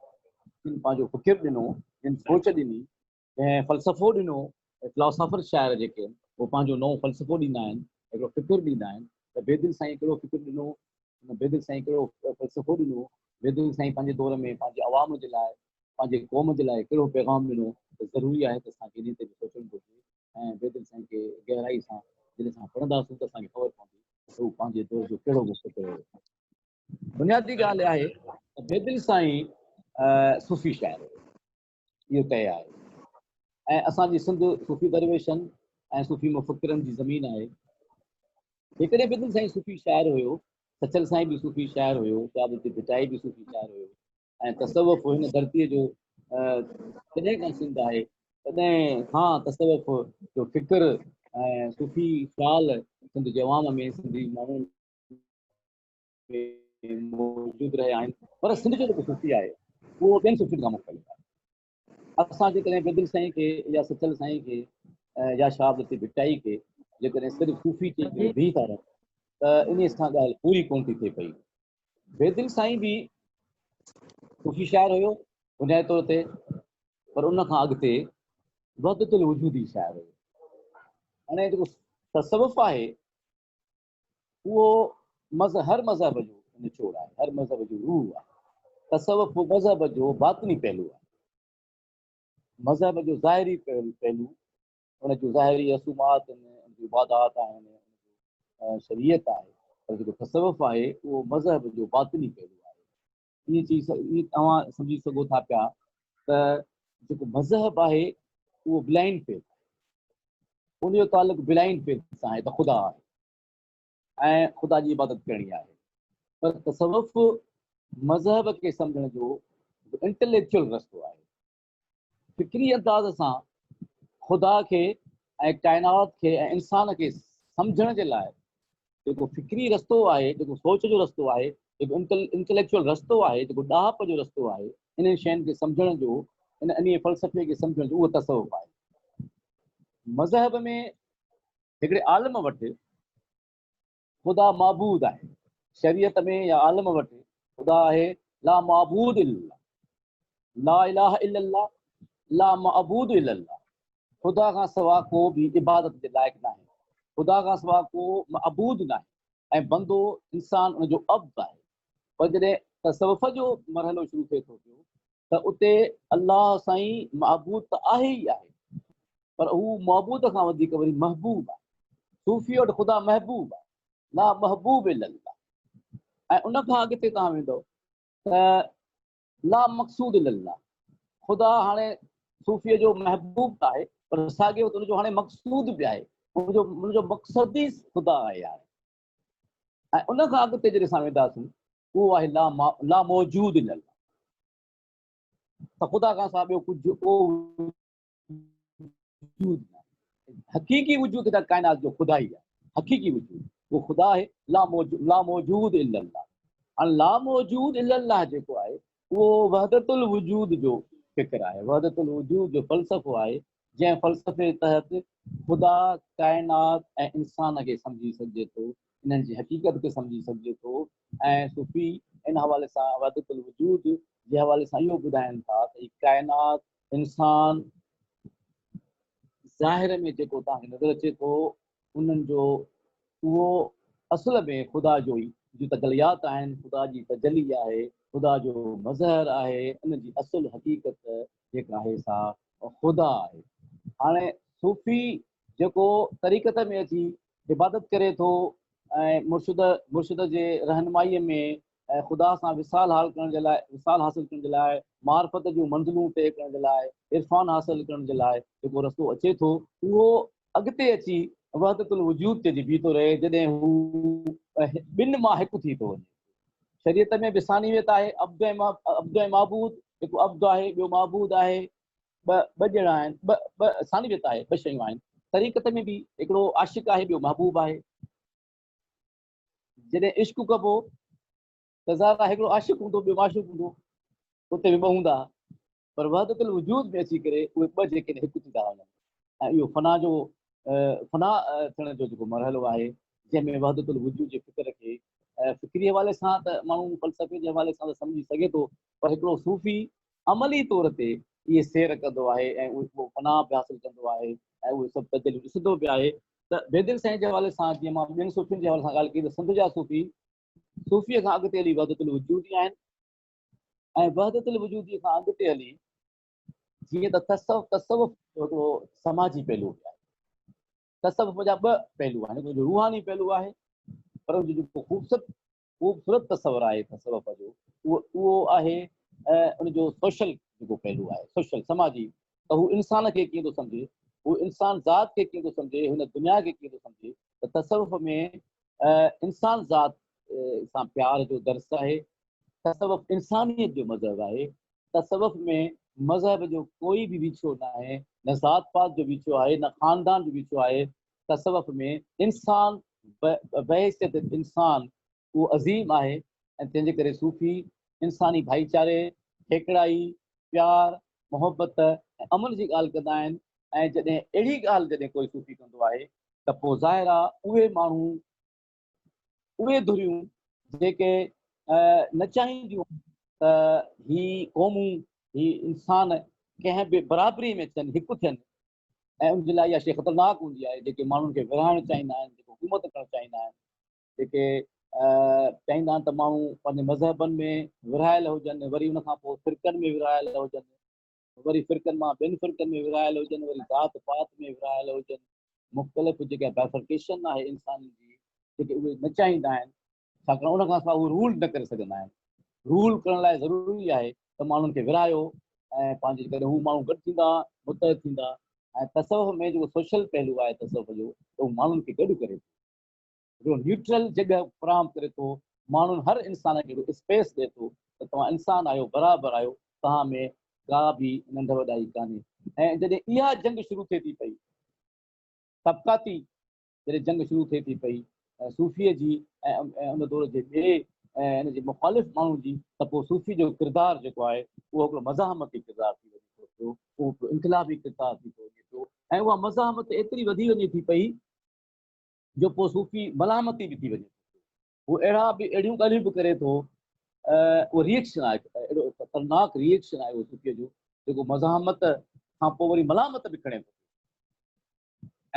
جن پنهنجو فڪر ڏنو، جن سوچ ڏني، جنهن فلسفو ڏنو. فلاسافر شاعر جيڪي آهن اهي پنهنجو نئون فلسفو ڏيندا آهن، هڪڙو فڪر ڏيندا آهن. ته بيدل سائين ڪهڙو فڪر ڏنو، بيدل سائين ڪهڙو فلسفو ڏنو، بيدل سائين پنهنجي دور ۾ پنهنجي عوام جي لاء، پنهنجي قوم جي لاء ڪهڙو پيغام ڏنو. ته ضروري آهي ته اسان کي انهي تي به سوچڻ گهرجي ۽ بيدل سائين کي گهرائي سان جڏهن اسان پڙهنداسون ته اسان کي خبر پوندي ته هو پنهنجي دور جو ڪهڙو مفڪر هو. بنيادي ڳالهه اها آهي ته بيدل سائين صوفي شاعر هو، اهو طئي آهي. ۽ اسان جي سنڌ صوفي درويشن ۽ صوفي مفڪرن جي زمين آهي. جيڪڏهن بيدل سائين صوفي شاعر هيو، سچل سائين به صوفي شاعر هيو، شاهه لطيف ڀٽائي به صوفي شاعر هيو، ۽ تصوف هن ڌرتيء جو جڏهن کان سنڌ آهي تڏهن کان تصوف جو فڪر ۽ صوفي خيال سنڌ جي عوام ۾ سنڌي ماڻهن ۾ موجود رهيا آهن. پر سنڌ جو جيڪو صوفي آهي اهو ٻين صوفين کان مختلف آهي. اسان جيڪڏهن بيدل سائين کي يا سچل سائين کي يا شاهه لطيف ڀٽائي کي جيڪڏهن صرف صوفي چئي ڪري بيهي ٿا رهون ته انهيء سان ڳالهه پوري ڪونه ٿي ٿئي پئي. بيدل سائين به صوفي شاعر هيو بنيادي طور تي، پر ان کان اڳتي وحدت الوجودي شاعر هيو. هاڻي جيڪو تصوف آهي اهو هر مذهب جو نچوڙ آهي، هر مذهب جو روح آهي. تصوف مذهب جو باطني پهلو آهي. مذهب جو ظاهري پهلو ان جون ظاهري رسومات آهن، ان جون عبادات آهن، ان جو شريعت آهي، پر جيڪو تصوف آهي اهو مذهب جو باطني پهلو آهي. ائين چئي ائين توهان سمجهي سگهو ٿا پيا ته جيڪو مذهب آهي اهو بلائنڊ فيٿ آهي، ان جو تعلق بلائنڊ فيٿ سان آهي ته خدا آهي ۽ خدا جي عبادت ڪرڻي آهي، پر تصوف مذهب کي سمجهڻ جو انٽليڪچوئل رستو آهي. فڪري انداز سان خدا کي ۽ ڪائنات کي ۽ انسان کي سمجهڻ جي لاء جيڪو فڪري رستو آهي، جيڪو سوچ جو رستو آهي، جيڪو انٽليڪچوئل رستو آهي، جيڪو ڏاهپ جو رستو آهي، انهن شين کي سمجهڻ جو، ان انهيء فلسفي کي سمجهڻ جو اهو تصوف آهي. مذهب ۾ هڪڙي عالم وٽ خدا معبود آهي. شريعت ۾ يا عالم وٽ خدا آهي لا معبود الا الله، لا اله الا الله، لا معبود الا الله. خدا کان سوا ڪو به عبادت جي لائق ناهي، خدا کان سوا ڪو معبود ناهي ۽ بندو انسان ان جو عبد آهي. پر جڏهن تصوف جو مرحلو شروع ٿئي ٿو پيو ته اتي الله سائين معبود ته آهي ئي آهي پر هو معبود کان وڌيڪ وري محبوب آهي. صوفي وٽ خدا محبوب آهي، لا محبوب الا الله. ۽ ان کان اڳتي توهان ويندؤ ته لا مقصود الا الله. خدا هاڻي صوفيء جو محبوب ته آهي پر ساڳئي وقت ان جو هاڻي مقصود به آهي، ان جو مقصد ئي خدا آهي هاڻي. ۽ ان کان اڳتي جڏهن اسان وينداسون اهو آهي لا موجود الا الله، ته خدا کان سواء ٻيو ڪجهه ڪو وجود نه آهي. حقيقي وجود ته ڪائنات جو خدا ئي آهي، حقيقي وجود اهو خدا آهي، لا موجود الا الله. هاڻي لا موجود الا الله جيڪو آهي اهو وحدت الوجود جو فڪر آهي، وحدت الوجود جو فلسفو آهي، جنهن فلسفي تحت خدا، ڪائنات ۽ انسان کي سمجهي سگهجي ٿو، انهن جي حقيقت کي سمجهي سگهجي ٿو ۽ صوفي ان حوالي سان وحدت الوجود جي حوالي سان اهو ٻڌائين ٿا ته هي ڪائنات، انسان، ظاهر ۾ جيڪو توهان کي نظر اچي ٿو انهن جو اهو اصل ۾ خدا جو ئي جون تجليات آهن، خدا جي تجلي آهي، خدا جو مظهر آهي، ان جي اصل حقيقت جيڪا آهي سا خدا آهي. هاڻي صوفي جيڪو طريقت ۾ اچي عبادت ڪري ٿو ۽ مرشد مرشد جي رهنمائيء ۾ خدا سان وصال حال ڪرڻ جي لاء وصال حاصل ڪرڻ جي لاء معرفت جون منزلون طئي ڪرڻ جي لاء عرفان حاصل ڪرڻ جي لاء جيڪو رستو اچي ٿو اهو اڳتي اچي وحدت الوجود تي اچي بيهي ٿو رهي جڏهن هو ٻن مان هڪ ٿي ٿو وڃي. شريعت ۾ به ثانويت آهي، عبد ۽ عبد ۽ معبود، هڪ عبد آهي ٻيو معبود آهي، ٻه ٻه ڄڻا آهن، ٻه ٻه ثانويت آهي، ٻه شيون آهن. طريقت ۾ به هڪڙو عاشق آهي ٻيو محبوب آهي. جڏهن عشق ڪبو ته ظاهر آهي هڪڙو عاشق هوندو ٻيو معشوق هوندو، اتي به ٻه هوندا، پر وحدت الوجود ۾ اچي ڪري اهي ٻه جيڪي هڪ ٿي ٿا وڃن ۽ اهو فنا جو فنا ٿيڻ جو جيڪو مرحلو آهي جنهن ۾ وحدت الوجود جي فڪر کي فڪري حوالي سان ته ماڻهو فلسفي جي حوالي سان ته سمجهي سگهي ٿو پر هڪڙو صوفي عملي طور تي اهي سير ڪندو آهي ۽ اهو فنا به حاصل ڪندو آهي ۽ اهي سڀ تجليون ڏسندو به آهي ته بيدل سائين جي حوالي سان جيئن مان ٻين صوفين جي حوالي سان ڳالهه ڪئي ته سنڌ جا صوفي صوفيء کان اڳتي هلي وحدت الوجودي آهن ۽ وحدت الوجودي کان اڳتي هلي جيئن ته تصوف تصوف جو هڪڙو سماجي پهلو به آهي. تصوف جا ٻه پهلو آهن، هڪڙو روحاني پهلو آهي پر ان جو جيڪو خوبصورت خوبصورت تصور آهي تصوف جو اهو اهو آهي ان جو سوشل جيڪو پهلو آهي، سوشل سماجي، ته هو انسان کي ڪيئن ٿو سمجهي، هو انسان ذات کي ڪيئن ٿو سمجهي، هن دنيا کي ڪيئن ٿو سمجهي. ته تصوف ۾ انسان ذات سان پيار جو درس آهي. تصوف انسانيت جو مذهب آهي. تصوف ۾ مذهب جو ڪوئي به ويڇو ناهي، نه ذات پات جو ويڇو آهي، نه خاندان جو ويڇو آهي. تصوف ۾ انسان بحيثيت انسان اهو عظيم آهي ۽ تنهن جي ڪري صوفي انساني ڀائيچاري، هيڪڙائي، پيار، محبت ۽ امن جي ڳالهه ڪندا آهن ۽ جڏهن اهڙي ڳالهه جڏهن ڪوئي صوفي ڪندو آهي ته پوء ظاهر آهي اهي ماڻهو، اهي ڌريون جيڪي نه چاهينديون ته هي قومون، هي انسان ڪنهن به برابري ۾ اچن، هڪ ٿين، ۽ ان جي لاء اها شيء خطرناڪ هوندي آهي جيڪي ماڻهن کي ورهائڻ چاهيندا آهن، جيڪي حڪومت ڪرڻ چاهيندا آهن، جيڪي چاهيندا آهن ته ماڻهو پنهنجي مذهبن ۾ ورهايل هجن، وري ان کان پوء فرقن ۾ ورهايل هجن، وري فرقن مان ٻين فرقن ۾ ورهايل هجن، وري ذات پات ۾ ورهايل هجن، مختلف جيڪا بائفرڪيشن آهي انسانن جي، جيڪي اهي نه چاهيندا آهن، ڇاڪاڻ ان کان سواء هو رول نه ڪري سگهندا آهن. رول ڪرڻ لاء ضروري آهي ته ماڻهن کي ورهايو ۽ پنهنجي جيڪڏهن هو ماڻهو گڏ ٿيندا، متحد ٿيندا ۽ تصوف ۾ جيڪو سوشل پهلو آهي تصوف جو ته هو ماڻهن کي گڏ ڪري ٿو، هڪڙو نيوٽرل جڳهه فراهم ڪري ٿو، ماڻهن هر انسان کي هڪڙو اسپيس ڏئي ٿو ته توهان انسان آهيو، برابر آهيو، توهان ۾ ڪا به ننڍ وڏائي ڪانهي. ۽ جڏهن اها جنگ شروع ٿئي ٿي پئي طبقاتي جڏهن جنگ شروع ٿئي ٿي پئي صوفيء جي ۽ ان دور جي ٻئي ۽ ان جي مخالف ماڻهن جي ته پوء صوفي جو ڪردار جيڪو آهي اهو هڪڙو مزاحمتي ڪردار ٿي وڃي ٿو پيو، اهو هڪڙو انقلابي ڪردار ٿي ٿو وڃي پيو ۽ اها مزاحمت ايتري وڌي وڃي ٿي پئي جو پوء صوفي ملامتي به ٿي وڃي ٿو پيو. هو اهڙا به اهڙيون ڳالهيون به ڪري ٿو، اهو ريئڪشن آهي، اهڙو خطرناڪ ريئڪشن آهي اهو صوفيء جو جيڪو مزاحمت کان پوء وري ملامت به کڻي ٿو.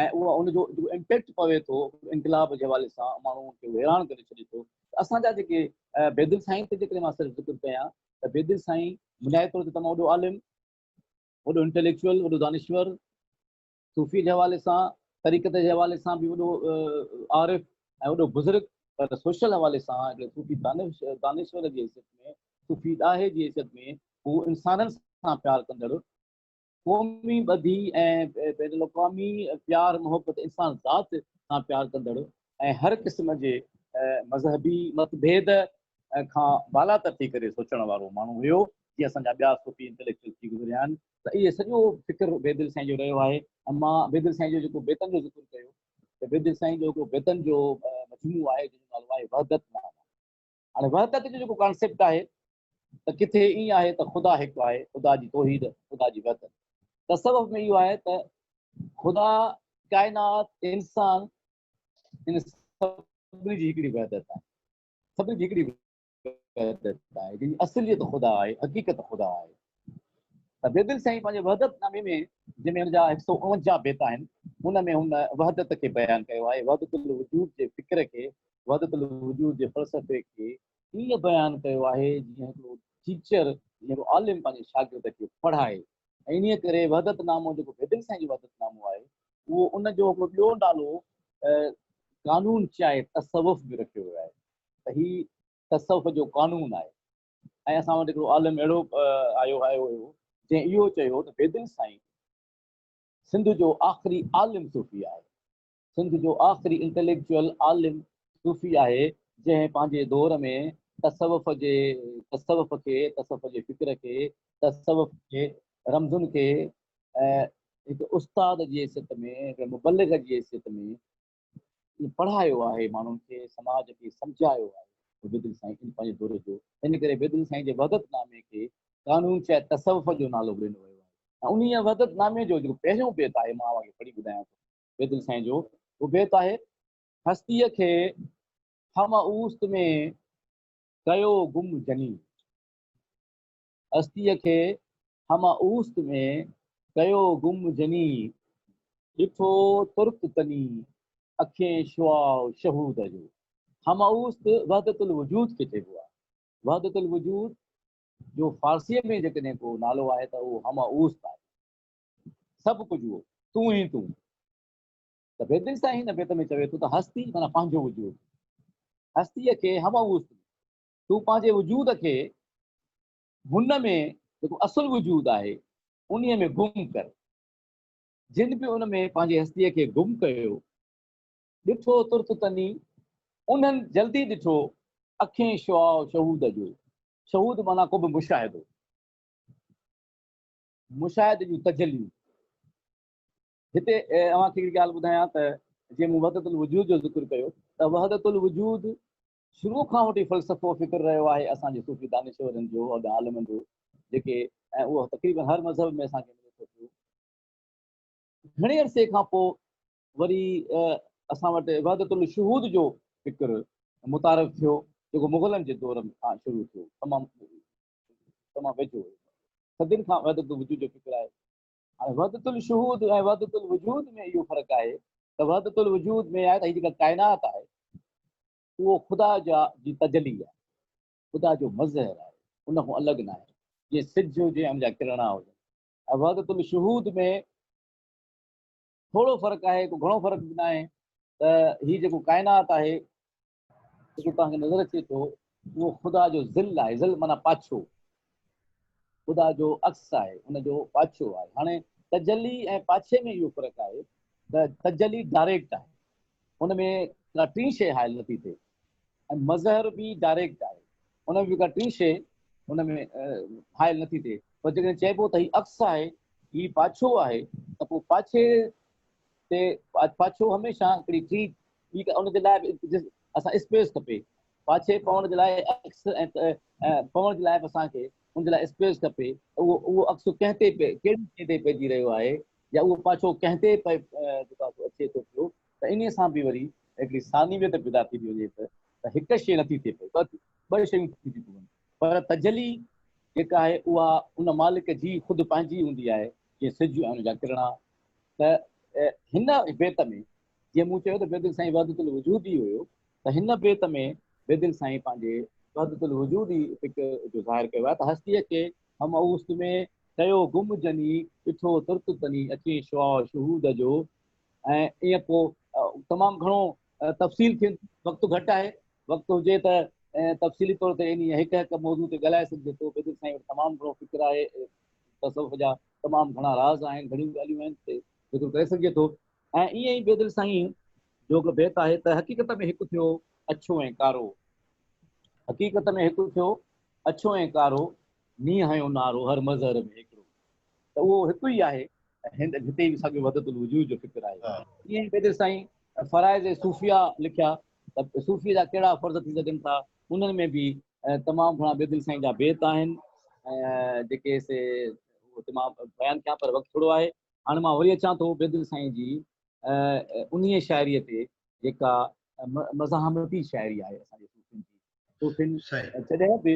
۽ اهو ان جو جيڪو امپيڪٽ پوي ٿو انقلاب جي حوالي سان ماڻهو کي حيران ڪري ڇڏي ٿو. اسان جا جيڪي بيدل سائين تي جيڪڏهن مان صرف ذڪر ڪيان ته بيدل سائين بنيادي طور تي تمام وڏو عالم، وڏو انٽيليڪچوئل، وڏو دانشور، صوفي جي حوالي سان، طريقت جي حوالي سان به وڏو عارف ۽ وڏو بزرگ، پر سوشل حوالي سان هڪڙي صوفي دانشور جي حيثيت ۾، صوفي ڏاهي جي حيثيت ۾ هو انسانن سان پيار ڪندڙ، قومي ٻڌي ۽ بين الاقوامي پيار محبت انسان ذات سان پيار ڪندڙ ۽ هر قسم جي مذهبي مت ڀيد کان بالاتر ٿي ڪري سوچڻ وارو ماڻهو هيو. جيئن اسان جا ٻيا صوفي انٽليڪچوئل ٿي گذريا آهن ته اهي سڄو فڪر بيدل سائين جو رهيو آهي. ۽ مان بيدل سائين جو جيڪو بيتن جو ذڪر ڪيو ته بيدل سائين جو هڪڙو بيتن جو مجموعو آهي جنهن جو نالو آهي وحدت نامه. هاڻي وحدت جو جيڪو ڪانسيپٽ آهي ته ڪٿي ائين آهي ته خدا هڪ آهي، خدا جي توحيد، خدا جي وحدت. تصوف ۾ اهو آهي ته خدا، ڪائنات، انسان، ان سڀني جي هڪڙي وحدت آهي، سڀني جي هڪڙي وحدت آهي، جنهن جي اصليت خدا آهي، حقيقت خدا آهي. ته بيدل سائين پنهنجي وحدت نامي ۾ جنهن ۾ هن جا هڪ سؤ اڻونجاهه بيت آهن، ان ۾ هن وحدت کي بيان ڪيو آهي، وحدت الوجود جي فڪر کي، وحدت الوجود جي فلسفي کي ائين بيان ڪيو آهي جيئن هڪڙو ٽيچر، جيئن هڪڙو عالم پنهنجي شاگرد کي پڙهائي. ۽ انهيء ڪري وحدت نامو جيڪو بيدل سائين جو وحدت نامو آهي، اهو ان جو هڪڙو ٻيو نالو قانون چاهي تصوف به رکيو ويو آهي ته هي تصوف جو قانون آهي. ۽ اسان وٽ هڪڙو عالم اهڙو آيو آيو هيو جنهن اهو چيو ته بيدل سائين سنڌ جو آخري عالم صوفي آهي. سنڌ جو آخري انٽليڪچوئل عالم صوفي آهي، جنهن پنهنجي دور ۾ تصوف جي تصوف کي، تصوف جي فڪر کي، تصوف جي رمزن کي هڪ استاد جي حيثيت ۾، هڪ مبلغ جي حيثيت ۾ ائين پڙهايو آهي، ماڻهن کي، سماج کي سمجهايو آهي. بيدل سائين ان پنهنجي دور جو، ان ڪري بيدل سائين جي وحدت نامي کي قانون چاهي تصوف جو نالو به ڏنو ويو آهي. ۽ انهيء وحدت نامي جو جيڪو پهريون بيت آهي، مان اوهان کي پڙهي ٻڌايان ٿو. بيدل سائين جو اهو بيت آهي. هستيء کي همه اوست ۾ ڪيو گم جني. هستيء کي همه اوست ۾ ڪيو گم جني. ڏٺو ترڪ تني اکين شعاع شهود جو. همه اوست وحدت الوجود کي چئبو آهي. وحدت الوجود جو فارسيء ۾ جيڪڏهن ڪو نالو آهي ته اهو همه اوست آهي. سڀ ڪجهه اهو تون ئي تون. ته بيدل سائين هن بيت ۾ چوي ٿو ته هستي معنيٰ پنهنجو وجود، هستيء کي همه اوست ۾، تون پنهنجي وجود کي هن ۾ جيڪو اصل وجود آهي انهيء ۾ گم ڪر. جن به ان ۾ پنهنجي هستيء کي گم ڪيو، ڏٺو ترت تني، انهن جلدي ڏٺو اکين شعاع شهود جو، شهود معنيٰ ڪو به مشاهدو. مشاهدي جون تجليون. هتي اوهان کي هڪڙي ڳالهه ٻڌايان ته جيئن مون وحدت الوجود جو ذڪر ڪيو ته وحدت الوجود شروع کان وٺي فلسفو فڪر رهيو آهي اسان جي صوفي دانشورن جو ۽ عالمن جو جيڪي ۽ اهو تقريبن هر مذهب ۾ اسان کي ملي ٿو پيو. گهڻي عرصي کان پوء وري اسان وٽ وحدت الشهود جو فڪر متعارف ٿيو جيڪو مغلن جي دور کان شروع ٿيو، تمام تمام ويجهو هيو، صدين کان وحدت الوجود جو فڪر آهي. هاڻي وحدت الشهود ۽ وحدت الوجود ۾ اهو فرق آهي ته وحدت الوجود ۾ آهي ته هي جيڪا ڪائنات آهي اهو خدا جا جي تجلي آهي، خدا جو مظهر آهي، ان کان الڳ ناهي، جيئن سج هجي ۽ ان جا ڪرڻا هجن. ۽ وحدت الشهود ۾ ٿورو فرق آهي، ڪو گهڻو فرق به ناهي ته هي جيڪو ڪائنات آهي جيڪو توهان کي نظر اچي ٿو اهو خدا جو ظل آهي، ظل معنيٰ پاڇو، خدا جو عڪس آهي، ان جو پاڇو آهي. هاڻي تجلي ۽ پاڇي ۾ اهو فرق آهي ته تجلي ڊائريڪٽ آهي، ان ۾ ڪا ٽين شيء حائل نٿي ٿئي ۽ مظهر به ڊائريڪٽ آهي، ان ۾ به ڪا ٽين شيء ان ۾ حائل نٿي ٿئي. پر جيڪڏهن چئبو ته هي عڪس آهي، هي پاڇو آهي ته پوء پاڇي تي پاڇو هميشه هڪڙي ٽين ٻي ان جي لاء به اسان اسپيس کپي، پاڇي پوڻ جي لاء عڪس ۽ پوڻ جي لاء به اسان کي ان جي لاء اسپيس کپي. اهو اهو عڪس ڪنهن تي ڪهڙي شيء تي پئجي رهيو آهي يا اهو پاڇو ڪنهن تي جيڪو آهي سو اچي ٿو پيو ته انهيء سان به وري هڪڙي ثانويت پيدا ٿي ٿي وڃي ته هڪ شيء نٿي ٿئي پئي، ٻه شيون ٿي ٿيون پون. پر تجلي جيڪا آهي اها ان مالڪ جي خود پنهنجي هوندي آهي، جيئن سج ۽ ان جا ڪرڻا. ته هن بيت ۾ جيئن مون چيو ته بيدل سائين وحدت الوجود ئي هيو ته هن بيت ۾ بيدل سائين پنهنجي وحدت الوجود ئي فڪر جو ظاهر ڪيو آهي ته هستيء کي هم اوست ۾ ڪيو گم جني، ڏٺو ترت تني، اچين شعاع شهود جو. ۽ ائين پوء تمام گهڻو تفصيل ٿئي، وقت گهٽ آهي، وقت هجي ته تفصيلي طور تي انهيء هڪ هڪ موضوع تي ڳالهائي سگهجي ٿو. بيدل سائين وٽ تمام گهڻو فڪر آهي، تصوف جا تمام گهڻا راز آهن، گهڻيون ڳالهيون آهن تي ذڪر ڪري سگهجي ٿو. ۽ ائين ئي بيدل سائين جو هڪڙو بيت آهي ته حقيقت ۾ هڪ ٿيو اڇو ۽ ڪارو، حقيقت ۾ هڪ ٿيو اڇو ۽ ڪارو، نينهن هنيو نعرو هر مظهر ۾ هيڪڙو، ته اهو هڪ ئي آهي. هتي به ساڳيو وحدت الوجود جو فڪر آهي. ائين ئي بيدل سائين فرائض صوفيا لکيا ته صوفي جا ڪهڙا فرض ٿي سگهن ٿا، انهن ۾ به تمام گهڻا بيدل سائين جا بيت آهن جيڪي سي هتي مان بيان ڪيان پر وقت ٿورو آهي. هاڻي مان وري اچان ٿو بيدل سائين جي انهيء شاعريء تي جيڪا مزاحمتي شاعري آهي اسان جي صوفين جي. صوفين جڏهن به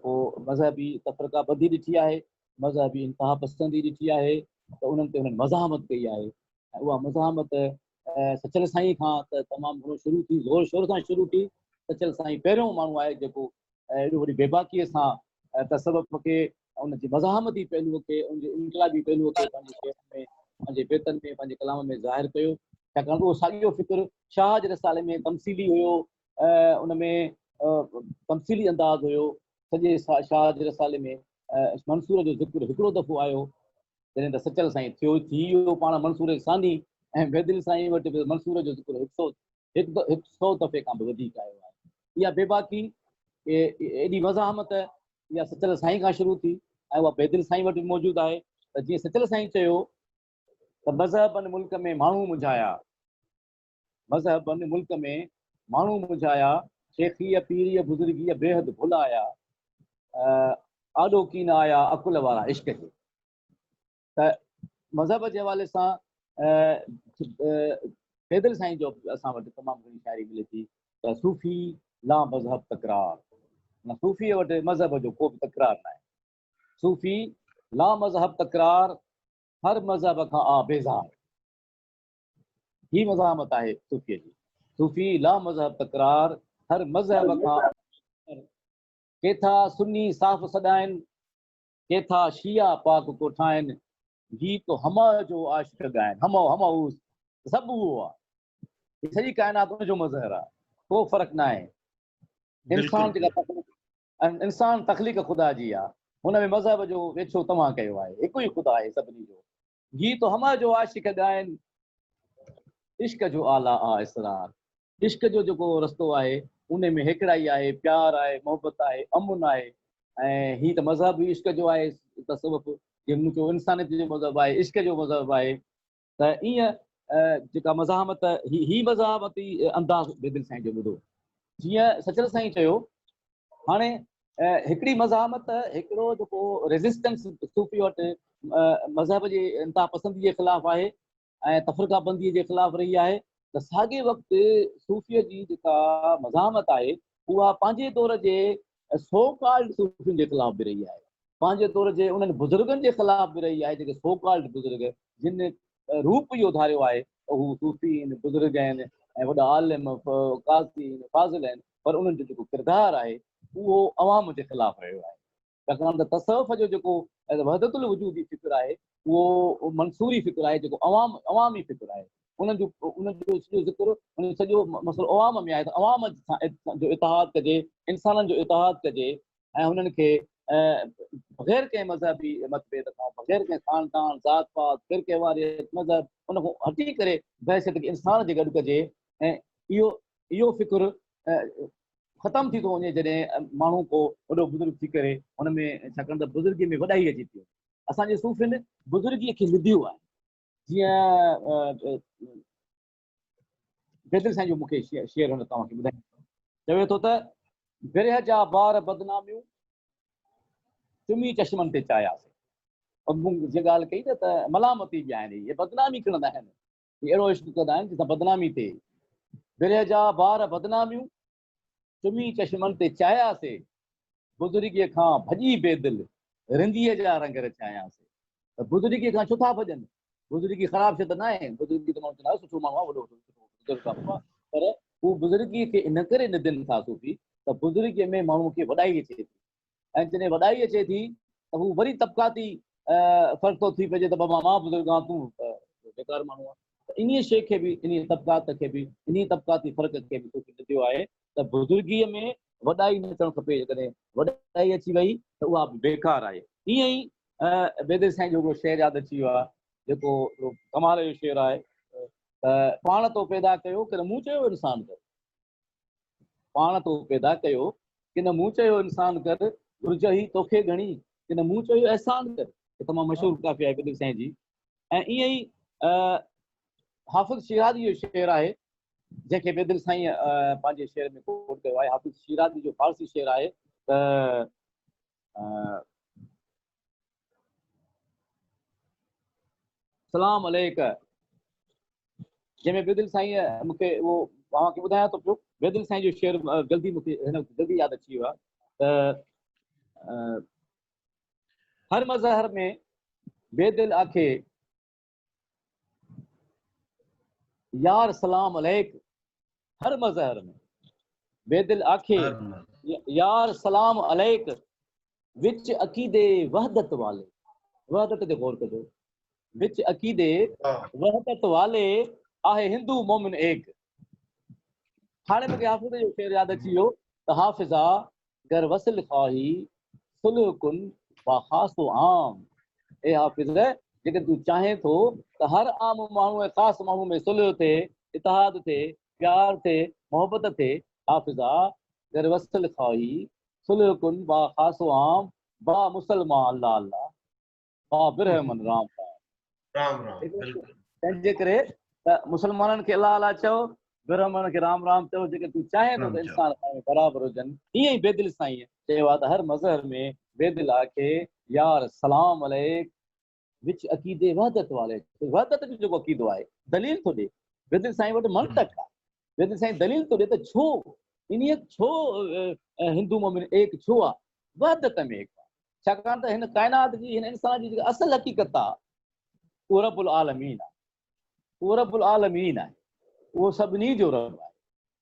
ڪو مذهبي تفرقه ٻڌي ڏٺي آهي، مذهبي انتها پسندي ڏٺي آهي ته انهن تي انهن مزاحمت ڪئي آهي ۽ اها مزاحمت سچل سائين کان ته تمام گهڻو شروع ٿي، زور شور سان شروع ٿي. سچل سائين پهريون ماڻهو آهي جيڪو ايڏو وڏي بيباڪيء سان تصوف کي، ان جي مزاحمتي پهلوء کي، ان جي انقلابي پهلوء کي پنهنجي شعرن ۾، پنهنجي بيتن ۾، پنهنجي ڪلام ۾ ظاهر ڪيو. ڇاڪاڻ ته اهو ساڳيو فڪر شاهه جي رسالي ۾ تمثيلي هيو، ان ۾ تمثيلي انداز هيو. سڄي شاهه جي رسالي ۾ منصور جو ذڪر هڪڙو دفعو آيو، جڏهن ته سچل سائين ٿيو ٿي ويو پاڻ منصور ثاني ۽ بيدل سائين وٽ به منصور جو ذڪر هڪ سو دفعي کان به وڌيڪ آيو آهي. اها بيباڪي، ايڏي مزاحمت اها سچل سائين کان شروع ٿي ۽ اها بيدل سائين وٽ به موجود آهي ته جيئن سچل سائين چيو ته مذهبن ملڪ ۾ ماڻهو منجهايا، مذهبن ملڪ ۾ ماڻهو منجهايا، شيخيء پيريء بزرگيء بيحد ڀلايا، آڏو ڪين آيا عقل وارا عشق جي. ته مذهب جي حوالي سان بيدل سائين جو اسان وٽ تمام گهڻي شاعري ملي ٿي ته صوفي لا مذهب تڪرار، نه صوفيء وٽ مذهب جو ڪو به تڪرار ناهي. صوفي لا مذهب تڪرار، هر مذهب کان آ بيزار. هي مزاحمت آهي صوفيء جي. صوفي لا مذهب تڪرار، هر مذهب کان ڪي ٿا سني صاف سڏائن، ڪي ٿا شيعا پاڪ ڪوٺائن، گيت همه جو عاشق ڳائن. همه، همه اوست، سڀ اهو آ. هي سڄي ڪائنات ان جو مظهر آ، ڪو فرق ناهي. انسان جيڪا تخليق، انسان تخليق خدا جي آ، هن ۾ مذهب جو ويڇو توهان ڪيو آهي. هڪ ئي خدا آهي سڀني جو. گيت همه جو عاشق ڳائن، عشق جو اعليٰ آ اسرار. عشق جو جيڪو رستو آهي، ان ۾ هيڪڙائي آهي، پيار آهي، محبت آهي، امن آهي ۽ هي ته مذهب ئي عشق جو آهي، تصوف جيئن مون چيو انسانيت جو مذهب آهي، عشق جو مذهب آهي ته ائين جيڪا مزاحمت هي مزاحمتي انداز بيدل سائين جو ٻڌو. جيئن سچل سائين چيو هاڻي هڪڙي مزاحمت، هڪڙو جيڪو ريزسٽنس صوفي وٽ مذهب جي انتها پسندي جي خلاف آهي ۽ تفرقه بندي جي خلاف رهي آهي ته ساڳئي وقت صوفي جي جيڪا مزاحمت آهي اها پنهنجي دور جي سو ڪالڊ صوفين جي خلاف به رهي آهي. پنهنجي دور جي انهن بزرگن جي خلاف به رهي آهي جيڪي سو ڪالڊ بزرگ جن روپ اهو ڌاريو آهي ته هو صوفي آهن، بزرگ آهن ۽ وڏا عالم، قاضي آهن، فاضل آهن پر انهن جو جيڪو ڪردار آهي اهو عوام جي خلاف رهيو آهي. ڇاڪاڻ ته تصوف جو جيڪو وحدت الوجودي فڪر آهي اهو منصوري فڪر آهي جيڪو عوام عوامي فڪر آهي انهن جو انهن جو سڄو ذڪر ان سڄو مسئلو عوام ۾ آهي ته عوام سان جو اتحاد ڪجي، انسانن جو اتحاد ڪجي ۽ انهن کي بغير ڪنهن مذهبي متڀيد کان، بغير ڪنهن خاندان، ذات پات، فرقي واريت، مذهب ان کان هٽي ڪري بحيثيت انسان جي گڏ ڪجي ۽ اهو اهو فڪر ختم ٿي ٿو وڃي جڏهن ماڻهو ڪو وڏو بزرگ ٿي ڪري هن ۾ ڇاڪاڻ ته بزرگي ۾ وڏائي اچي ٿي وڃي. اسان جي صوفين بزرگي کي لڌيو آهي جيئن بيدل سائين جو مون کي شعر هن توهان کي ٻڌايان چوي ٿو ته برهه جا بار بدناميون چمي چشمن تي چاياسي. مون جي ڳالهه ڪئي نه ته ملامتي به آهن اهي بدنامي کڻندا آهن هي اهڙو عشق ڪندا آهن جنهن سان بدنامي ٿئي. برهه جا بار بدناميون، چمي چشمن تي چاياسي. بزرگيء کان ڀڄي بيدل، رنديء جا رنگ رچاياسي. ته بزرگيء کان ڇو ٿا ڀڄن؟ بزرگي خراب شيء ته ناهي. بزرگي ته ماڻهو چوندا آهن سٺو ماڻهو آهي، وڏو سٺو بزرگ آهي. پر هو بزرگيء کي ان ڪري ندين ٿا صوفي ته بزرگيء ۾ ماڻهوء کي وڏائي اچي ٿي. ۽ جڏهن وڏائي اچي ٿي ته هو وري طبقاتي فرق ٿو ٿي پئجي ته بابا مان بزرگ آهيان تون بيڪار ماڻهو آهين ته انهيء شيء کي به انهيء طبقات کي به انهيء طبقاتي فرق کي به صوفي ڏڌيو آهي ته بزرگيء ۾ وڏائي نه اچڻ کپي جيڪڏهن وڏائي اچي وئي ته اها به بيڪار آهي. ائين ئي بيدل سائين جو هڪڙو شعر ياد اچي ويو آهي جيڪو هڪڙو ڪمال جو شعر آهي ته پاڻ تو پيدا ڪيو ڪن مون چيو انسان ڪر. پاڻ تو پيدا ڪيو، ڪن مون چيو انسان ڪر، گهرج هئي توکي گهڻي، ڪن مون چيو احسان ڪر. هي تمام مشهور ڪافي آهي بدر سائين جي. ۽ ائين ئي حافظ شيرازي جو شعر آهي، جنهن کي بيدل سائين پنهنجي شعر ۾ ڪوٽ ڪيو آهي. حافظ شيرازي جو فارسي شعر آهي ته. سلام عليڪ جنهن ۾ بيدل سائين مون کي اهو اوهان کي ٻڌايان ٿو پيو بيدل سائين جو شعر جلدي مون کي هن وقت جلدي ياد اچي ويو آهي ته هر مظهر ۾ بيدل آکي يار سلام عليڪ هر مظهر ۾ بيدل آکي يار سلام عليڪ وچ عقيدي وحدت والي وحدت تي غور ڪجو وچ عقيدي وحدت والي آهي هندو مومن ايڪ هاڻي مونکي حافظ جو شعر ياد اچي ويو ته حافظا گر وصل خواهي صلح ڪن با خاص و عام اي حافظ جيڪڏهن تون چاهين ٿو ته هر عام ماڻهو ۽ خاص ماڻهو ۾ صلح ٿئي اتحاد ٿئي پيار ٿئي محبت ٿئي حافظا گر وصل خواهي صلح ڪن با خاص و عام با مسلمان الله الله با برهمن رام رام. رام رام بلڪل. تنهن جي ڪري ته مسلمانن کي الله الله چئو، برهمڻن کي رام رام چئو، جيڪڏهن تون چاهين ٿو ته انسان پاڻ ۾ برابر هجن، ائين ئي بيدل سائينء چيو آهي ته هر مظهر ۾ بيدل آکي يار سلام عليڪ وچ عقيدي وحدت والي، وحدت جو جيڪو عقيدو آهي دليل ٿو ڏي، بيدل سائين وٽ منطق آهي، بيدل سائين دليل ٿو ڏي ته ڇو انهيء ڇو هندو مؤمن ايڪ ڇو آ؟ وحدت ۾ ايڪ آ. ڇاڪاڻ ته هن ڪائنات جي هن انسان جي جيڪا اصل حقيقت آ اهو رب العالمين آ. اهو رب العالمين آهي. اهو سڀني جو رب آهي.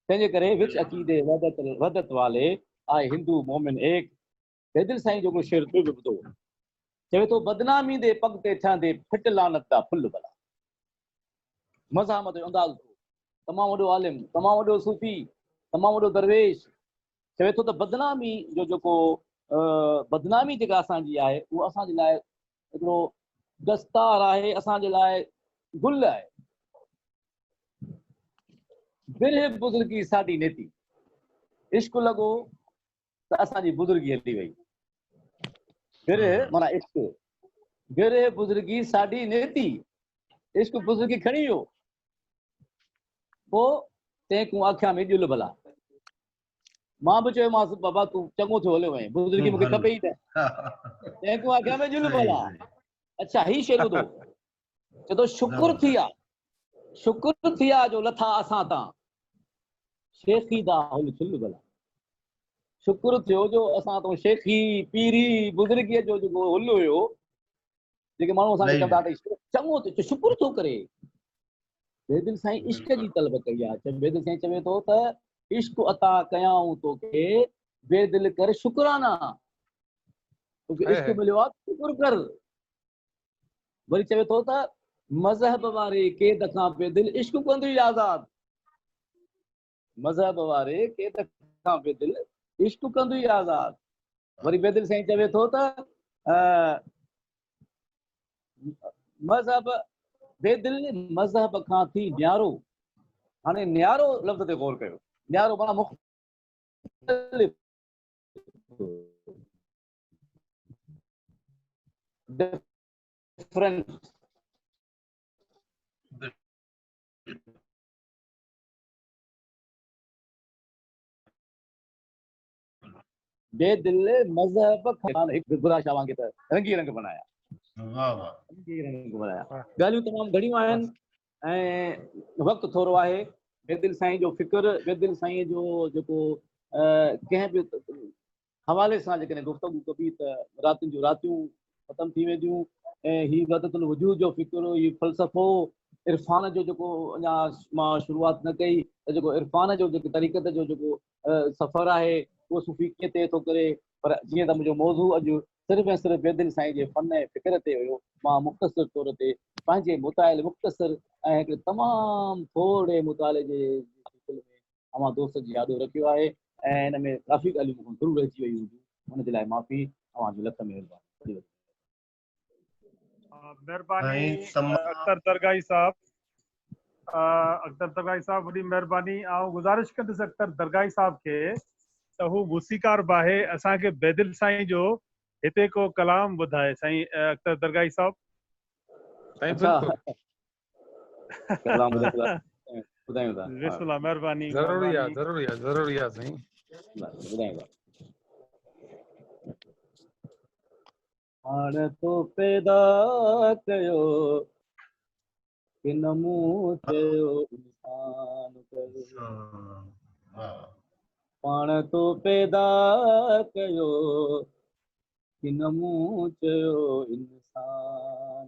تنهن جي ڪري وچ عقيدي وحدت وحدت والي آهي هندو مؤمن ايڪ. بيدل سائين جو هڪڙو شعر ٻيو به ٻڌو. چوي ٿو بدنامي the پڳ تي ٺهندي ڦٽ لعنت دا ڦل ڀلا. مزاحمت جو انداز ٿو. تمام وڏو عالم، تمام وڏو صوفي، تمام وڏو درويش چوي ٿو ته بدنامي جو جيڪو بدنامي جيڪا اسان جي آهي اهو اسان جي لاء هڪڙو دستار آهي، اسان جي لاء گل آهي. برهه بزرگي ساڏي نيتي، عشق لڳو ته اسان جي بزرگي هلي وئي. برهه معنيٰ عشق، برهه بزرگي ساڏي نيتي، عشق بزرگي کڻي ويو. پوء تنهن ڪون آکيا ۾ ڄل ڀلا. مان به چيومانس بابا تون چڱو ٿيو هليو وئين، بزرگي مون کي کپي ئي نه. تنهن ڪون آکيا ۾ ڄل ڀلا. اڇا هي شعر ٻڌو، چئي ٿو شڪر ٿيا، شڪر ٿيا جو لٿا اسان تان، شيخي دا هل ڇل ڀلا. شڪر ٿيو جو اسان تو شيخي پيري بزرگيء جو جيڪو حل هيو، جيڪي ماڻهو اسان کي چوندا ته چڱو ٿيو، شڪر ٿو ڪري. بيدل سائين عشق جي طلب ڪئي آهي. بيدل سائين چوي ٿو ته عشق عطا ڪيائون توکي، بيدل ڪر شڪرانا. توکي عشق مليو آهي، شڪر ڪر. وري چوي ٿو ته مذهب واري قيد کان بيدل عشق ڪندي آزاد. مذهب واري قيد کان بيدل عشق ڪندي آزاد. وري بيدل سائين چوي ٿو ته مذهب بيدل مذهب کان ٿي نيارو. هاڻي نيارو لفظ تي غور ڪيو. نيارو معنيٰ مختلف، ڊفرنٽ. بيدل مذهب کان هڪ گدا شاهه وانگي ته رنگي رنگ بڻايا. واهه واهه. رنگي رنگ بڻايا. ڳالهيون تمام گهڻيون آهن ۽ وقت ٿورو آهي. بيدل سائين جو فڪر، بيدل سائين جو جيڪو ڪنهن به حوالي سان جيڪڏهن گفتگو ڪبي ته راتين جون راتيون ختم ٿي وينديون ۽ هي وحدت الوجود جو فڪر، هي فلسفو، عرفان جو جيڪو اڃا مان شروعات نه ڪئي ته جيڪو عرفان جو جيڪو طريقت جو جيڪو سفر آهي اهو صوفي ڪيئن طئي ٿو ڪري. پر جيئن ته منهنجو موضوع اڄ صرف ۽ صرف بيدل سائين جي فن ۽ فڪر تي هيو، مان مختصر طور تي پنهنجي مطالعي مختصر ۽ هڪڙي تمام ٿورڙي مطالعي جي سلسلي ۾ اوهان دوستن جي آڏو رکيو آهي ۽ ان ۾ ڪافي ڳالهيون مون کان ضرور رهجي ويون هونديون، ان جي لاء معافي. اوهان جون لک مهربانيون. مهرباني اختر درگاهي صاحب. اختر درگاهي صاحب وڏي مهرباني. آئون گذارش ڪندس اختر درگاهي صاحب کي ته هو موسيقار به آهي، اسان کي بيدل سائين جو هتي ڪو ڪلام ٻڌائي. سائين اختر درگاهي صاحب. سائين بلڪل. ڪلام ٻڌايون ٿا. بسم الله، مهرباني. ضروري آ، ضروري آ، ضروري آ سائين. ٻڌايون ٿا. پاڻ تو پيدا ڪيو ڪن مون چيو انسان ڪيو. پاڻ تو پيدا ڪيو ڪن مون چيو انسان.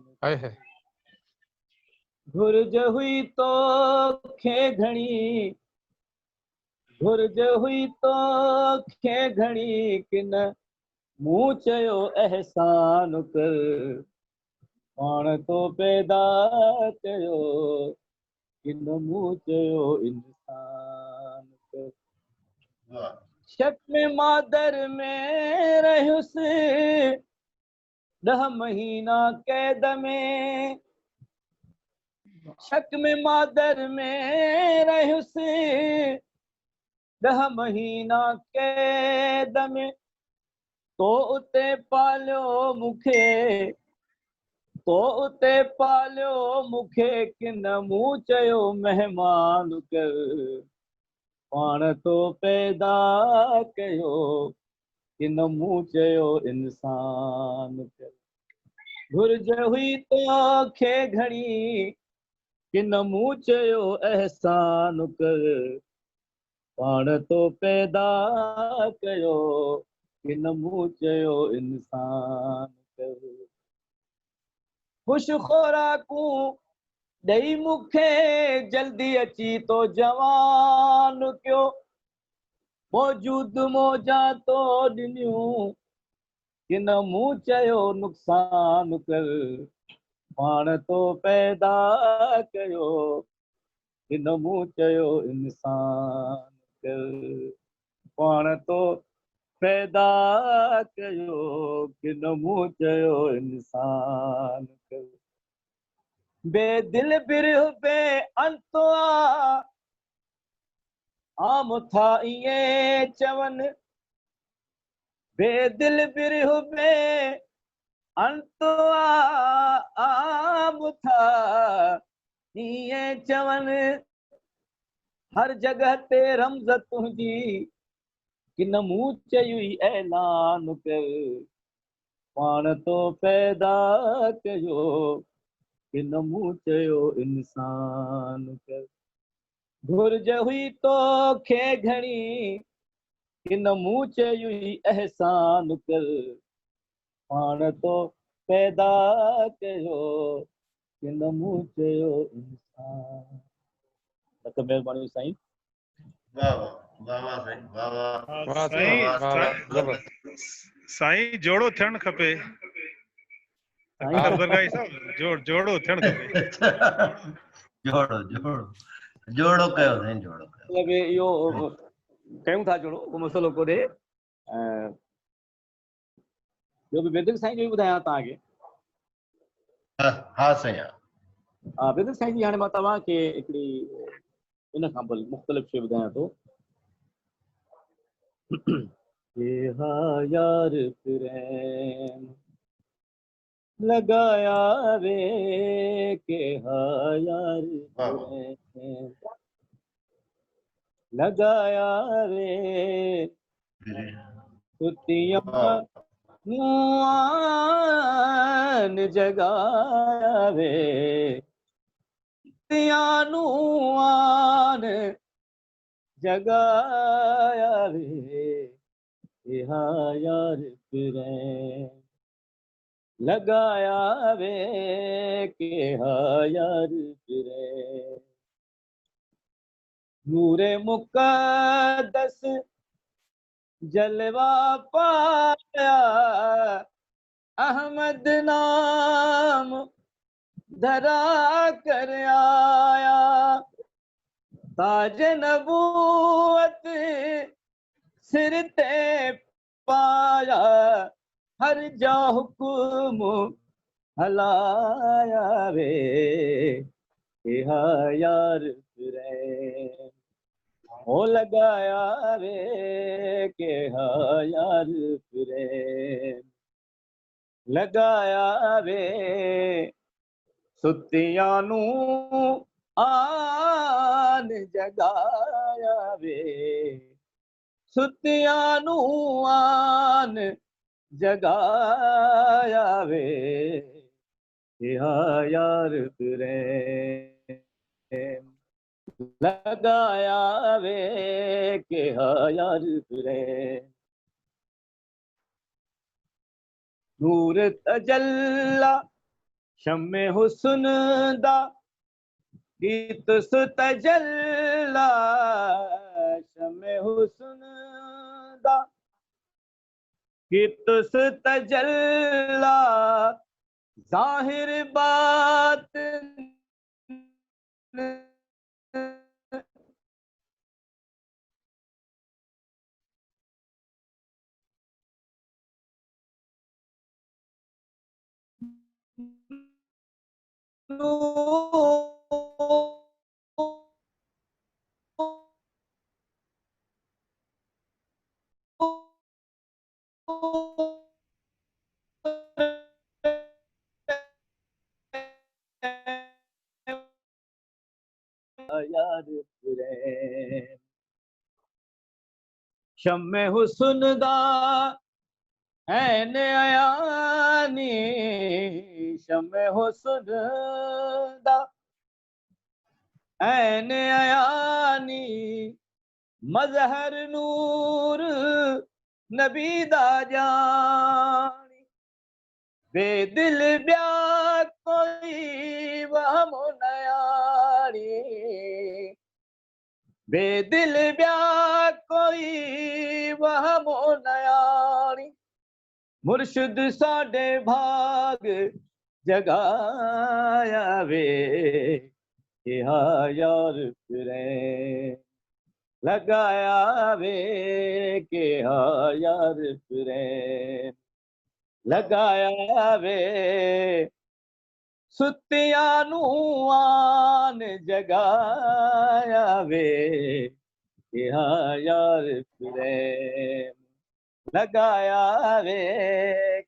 گهرج هئي توکي گهڻي، گهرج هئي توکي گهڻي، ڪن مون چيو احسان ڪر. پاڻ تو پيدا ڪيو ڪن مون چيو انسان ڪر. شڪ ۾ مادر ۾ رهيس 10 مهينا قيد ۾، شڪ ۾ مادر ۾ رهيس 10 مهينا قيد ۾، تو اتي پاليو مونکي، تو اتي پاليو مونکي، ڪن مون چيو مهمان ڪر. پاڻ تو پيدا ڪيو ڪن مون چيو انسان ڪر. گهرج هئي توکي گهڻي، ڪن مون چيو احسان ڪر. پاڻ تو پيدا ڪيو ڪن مون چيو انسان ڪر. خوش خوراڪون ڏئي مونکي جلدي اچي تو جوان ڪيو، موجود موجان تو ڏنيون ڪن مون چيو نقصان ڪر. پاڻ تو پيدا ڪيو ڪن مون چيو انسان ڪر. پاڻ تو پيدا ڪيو ڪن مون چيو انسان ڪر. بي دل برهه بي انت آ، عام ٿا ائين چون. بي دل برهه بي انت آ، عام ٿا ائين چون. هر جڳهه تي رمز تنهنجي، ڪن مون چيوئي اعلان ڪر. پاڻ تو پيدا ڪيو ڪن مون چيو انسان ڪر. گهرج هئي توکي گهڻي، ڪن مون چيو احسان ڪر، پاڻ تو پيدا ڪيو، ڪن مون چيو انسان. لک مهرباني سائين. واه واه واه واه سائين واه واه. واه سائين واه واه زبردست. سائين جوڙو ٿيڻ کپي. اختر درگاهي صاحب جوڙ جوڙو ٿيڻ کپي. جوڙو جوڙو جوڙو ڪيو سائين جوڙو ڪيو. مطلب اهو ڪيون ٿا جوڙو ڪو مسئلو ڪونهي. ٻيو به بيدل سائين جو ئي ٻڌايان توهان کي. ها ها سائين ها. ها بيدل سائين جي هاڻي مان توهان کي هڪڙي ان کان بل مختلف شيء ٻڌايان ٿو. ها يار پريم لڳايا وي ڪي ها يار پريم لڳايا وي ستيان نوان جڳايا وي ستيان نوان جڳايا وي ها يار پريم لڳايا وي ڪي ها يار پريم نور مقدس جلوا پايا احمد نام ڌرا ڪر آيا تاج نبوت سر تي پايا هر جا حڪم هلايا وي ها يار پريم هو لڳايا وي ڪي ها يار پريم لڳايا وي ستيان نون آن جڳايا وي ستيان نون آن جڳايا وي ها يار پريم لڳايا وي ڪي ها يار پريم نور تجلا شمع حسن دا گيت ستجلا شمع حسن دا گيت ستجلا ظاهر باطن يار پريم شمع حسن دا عين عياني شمع حسن دا عين عياني مظهر نور نبي دا جاني بي دل ٻيا ڪوئي وهم نياڻي بي دل ٻيا ڪوئي وهم نياڻي مرشد ساڏي ڀاڳ جڳايا وي ها يار پريم لڳايا وي ڪي ها يار پريم لڳايا وي ستيان نون آن جڳايا وي ها يار پريم لڳايا وي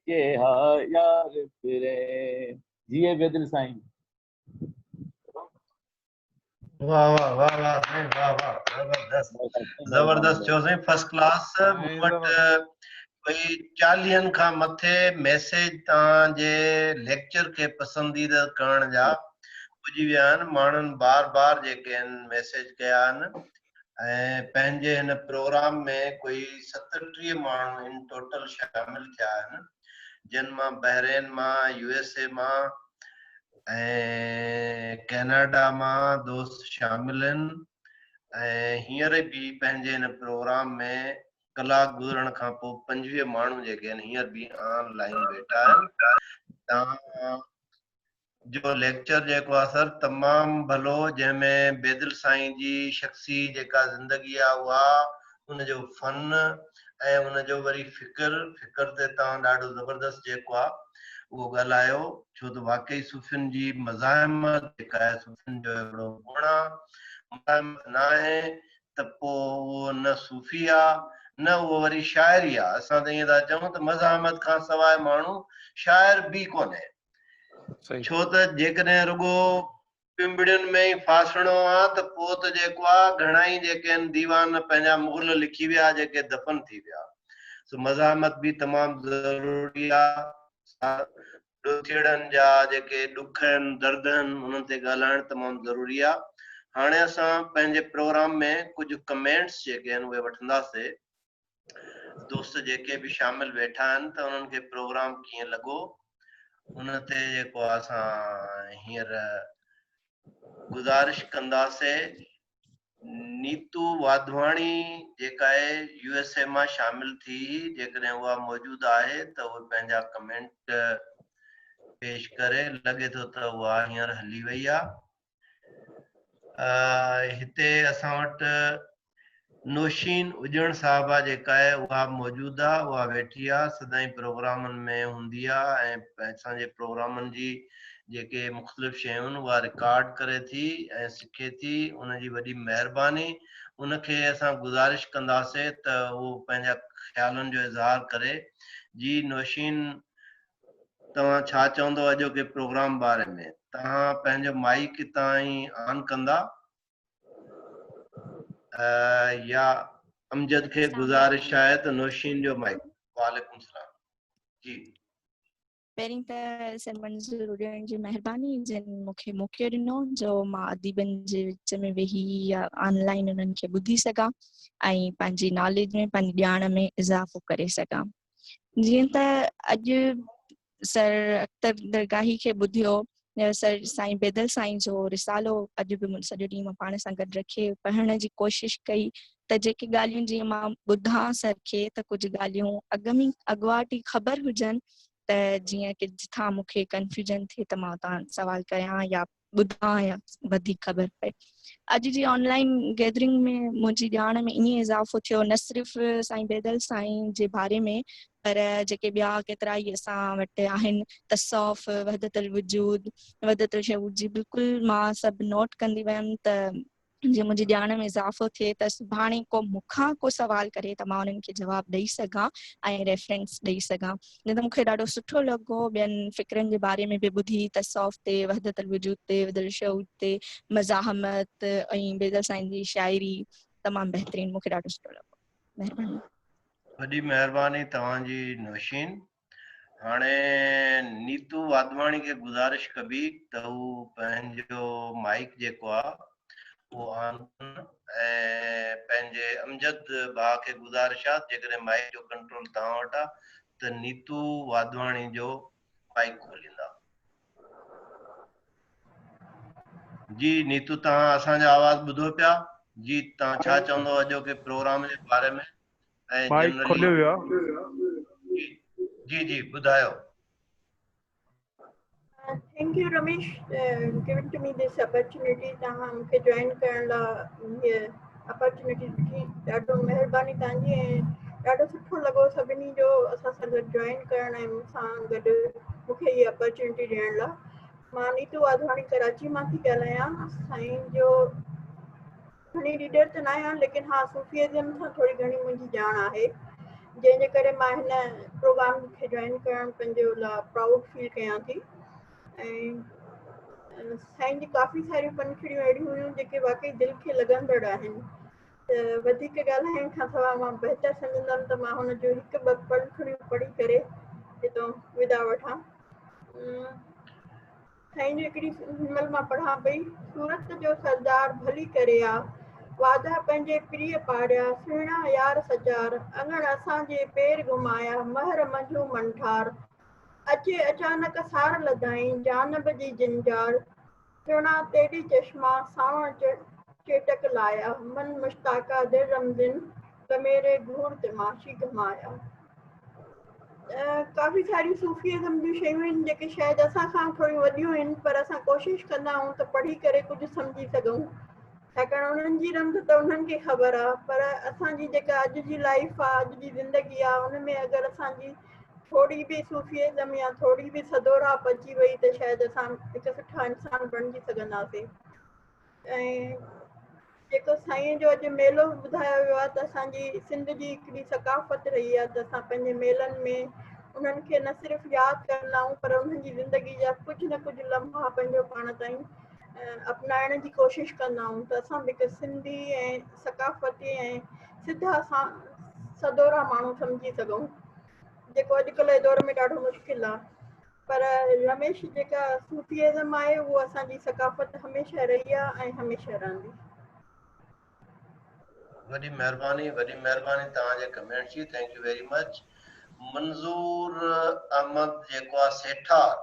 ڪي ها يار پريم. جيئي بيدل سائين. واه واه واه واه سائين واه واه زبردست زبردست ٿيو سائين فرسٽ ڪلاس. مون وٽ ڀئي چاليهن کان مٿي ميسيج توهان جي ليڪچر کي پسنديده ڪرڻ جا پڄي ويا آهن. ماڻهن بار بار جيڪي آهن ميسيج ڪيا آهن ۽ پنهنجي هن پروگرام ۾ ڪوئي 37 ماڻهو ان ٽوٽل شامل ٿيا آهن، جن مان بحرين مان، يو ايس اي مان ۽ ڪئناڊا مان دوست شامل آهن ۽ هينئر به پنهنجي هن پروگرام ۾ ڪلاڪ گذرڻ کان پوء 25 ماڻهو جيڪي آهن هينئر به آن لائين ويٺا آهن. توهان جو ليڪچر جيڪو آ سر تمام ڀلو جنهن ۾ بيدل سائين جي شخصي جيڪا زندگي آ اها ان جو فن ۽ ان جو وري فڪر فڪر تي توهان ڏاڍو زبردست جيڪو آ اهو ڳالهايو ڇو ته واقعي صوفين جي مزاحمت جيڪا آهي صوفين جو هڪڙو گڻ آ مزاحمت ناهي ته پوء اهو نه صوفي آ نه اهو وري شاعري آ اسان ته ائين ٿا چئون ته مزاحمت کان سواء ماڻهو شاعر به ڪونهي. ڇو ته جيڪڏهن رڳو پنبڻين ۾ ئي ڦاسڻو آ ته پوء ته جيڪو آ گهڻا ئي جيڪي آهن ديوان پنهنجا مغل لکي ويا جيڪي دفن ٿي ويا. سو مزاحمت به تمام ضروري آ. ڏوٿيڙن جا جيڪي ڏک آهن درد آهن انهن تي ڳالهائڻ تمام ضروري آ. هاڻي اسان پنهنجي پروگرام ۾ ڪجهه ڪمينٽس جيڪي آهن اهي وٺنداسي. دوست جيڪي به شامل ويٺا آهن ته انهن کي پروگرام ڪيئن لڳو ان تي جيڪو اسان هينئر گذارش ڪنداسي. نيتو واڌواڻي جيڪا آهي يو ايس اي مان شامل ٿي هئي جيڪڏهن اها موجود آهي ته اهي پنهنجا ڪمينٽ پيش ڪري. لڳي ٿو ته اها هينئر هلي وئي آهي. هتي اسان وٽ نوشين اجڻ صاحبه جيڪا آهي اها موجود آهي اها ويٺي آهي سدائين پروگرامن ۾ هوندي آهي ۽ اسان جي پروگرامن جي جيڪي مختلف شيون آهن اها رڪارڊ ڪري ٿي ۽ سکي ٿي ان جي وڏي مهرباني ان کي اسان گذارش ڪنداسي ته اهو پنهنجا خيالن جو اظهار ڪري جي نوشين توهان ڇا چوندو اڄوڪي پروگرام باري ۾؟ توهان پنهنجو مائيڪ اتان ئي آن ڪندا يا امجد کي گذارش آهي ته نوشين جو مائيڪ. وعليڪم السلام جي. پهرين ته سر منظور اڏيڻ جي مهرباني جن مون کي موقعو ڏنو جو مان اديبن جي وچ ۾ ويهي يا آن لائن انهن کي ٻڌي سگهان ۽ پنهنجي ناليج ۾ پنهنجي ڄاڻ ۾ اضافو ڪري سگهان. جيئن ته اڄ سر اختر درگاهي کي ٻڌيو، سر سائين بيدل سائين جو رسالو اڄ به سڄو ڏينهن مان پاڻ سان گڏ رکي پڙهڻ جي ڪوشش ڪئي ته جيڪي ڳالهيون جيئن مان ٻڌان سر کي ته ڪجهه ڳالهيون اڳ ۾ اڳواٽ ئي خبر هجن ته جيئن ڪي جتان مون کي ڪنفيوزن ٿئي ته مان اتان سوال ڪيان يا ٻڌان يا وڌيڪ خبر پئي. اڄ جي آن لائن گيدرنگ ۾ منهنجي ڄاڻ ۾ ائين اضافو ٿيو نه صرف سائين بيدل سائين جي باري ۾ پر جيڪي ٻيا ڪيترا ئي اسان وٽ آهن تصوف، وحدت الوجود، وحدت الشهود جي بلڪل مان سڀ نوٽ ڪندي ويم ته جيئن منهنجي ڄاڻ ۾ اضافو ٿئي ته سڀاڻي ڪو مون کان ڪو سوال ڪري ته مان انهن کي جواب ڏئي سگهان ۽ ريفرنس ڏئي سگهان. جيئن ته مون کي ڏاڍو سٺو لڳو ٻين فڪرن جي باري ۾ به ٻڌي تصوف تي، وحدت الوجود تي، وحدت الشهود تي، مزاحمت ۽ بيدل سائين جي شاعري تمام بهترين مون کي ڏاڍو سٺو لڳو. مهرباني. وڏي مهرباني توهان جي نوشين. هاڻي نيتو واڌواڻي کي گذارش ڪبي ته هو پنهنجو مائيڪ جيڪو آ اهو آن ڪن ۽ پنهنجي امجد ڀاء کي گذارش آ جيڪڏهن مائيڪ جو ڪنٽرول توهان وٽ آ ته نيتو واڌواڻي جو مائيڪ کوليندا. جي نيتو توهان اسان جو آواز ٻڌو پيا جي توهان ڇا چوندو اڄوڪي پروگرام جي باري ۾ ۽ مائيڪ کوليو ويو آهي. جي جي ٻڌايو. Thank you Ramesh giving to me this opportunity توهان مون کي جوائن ڪرڻ لاء هيء اپرچونٽي ڏٺي ڏاڍو مهرباني توهان جي ۽ ڏاڍو سٺو لڳو سڀني جو اسان سان گڏ جوائن ڪرڻ ۽ مون سان گڏ مون کي هيء اپرچونٽي ڏيڻ لاء مان نيتو واڌواڻي ڪراچي مان ٿي ڳالهايان سائين جو گهڻي ريڊر ته ناهيان ليڪن ها صوفيازم سان ٿوري گهڻي منهنجي ڄاڻ آهي جنهن جي ڪري مان هن پروگرام کي جوائن ڪرڻ پنهنجو لا پرائوڊ فيل ڪيان ٿي ۽ سائين جي ڪافي ساريون پنکڙيون اهڙيون هيون جيڪي واقعي دل کي لڳندڙ آهن ته وڌيڪ ڳالهائڻ کان سواء مان بهتر سمجهندم ته مان هن جو هڪ ٻه پنکڙيون پڙهي ڪري هتان ودا وٺان. سائين جو هڪڙي هن مهل مان پڙهان پئي، صورت جو سردار ڀلي ڪري آ، وعدا پنهنجي پرينء پاڙيا، سهڻا يار سچار، اڱڻ اسان جي پير گهمايا، مهر منجهون منٺار. اچي اچانڪ سار لڌائين، جانب جي جنجال، سهڻا تيڏي چشما، سانوڻ چيٽڪ لايا، من مشتاقا دل رمزين، ڪميري گهور تماشي گهمايا. ڪافي ساريون صوفي ازم جون شيون آهن جيڪي شايد اسان کان ٿوريون وڏيون آهن پر اسان ڪوشش ڪندا آهيون ته پڙهي ڪري ڪجهه سمجهي سگهون ڇاڪاڻ انهن جي رمز ته انهن کي خبر آهي پر اسان جي جيڪا اڄ جي لائف آهي اڄ جي زندگي آهي ان ۾ اگر اسان جي ٿوري به صوفي ازم يا ٿوري به سدوراپ اچي وئي ته شايد اسان هڪ سٺا انسان بڻجي سگهنداسين ۽ جيڪو سائين جو اڄ ميلو به ٻڌايو ويو آهي ته اسان جي سنڌ جي هڪڙي ثقافت رهي آهي ته اسان پنهنجي ميلن ۾ انهن کي نه صرف ياد ڪندا آهيون پر انهن جي زندگي جا ڪجهه نه ڪجهه لمحا پنهنجو پاڻ تائين اپنائڻ جي ڪوشش ڪندا آهيون ته اسان به هڪ سنڌي ۽ ثقافتي ۽ سڌا سان سدورا ماڻهو سمجهي سگهون جيڪو اڄڪلهه جي دور ۾ ڏاڍو مشڪل آهي پر رميش جيڪا صوفي ازم آهي اهو اسان جي ثقافت هميشه رهي آهي ۽ هميشه رهندي. وڏي مهرباني وڏي مهرباني توهان جي ڪمينٽس جي thank you very much Manzoor Ahmed جيڪو آ سيٺار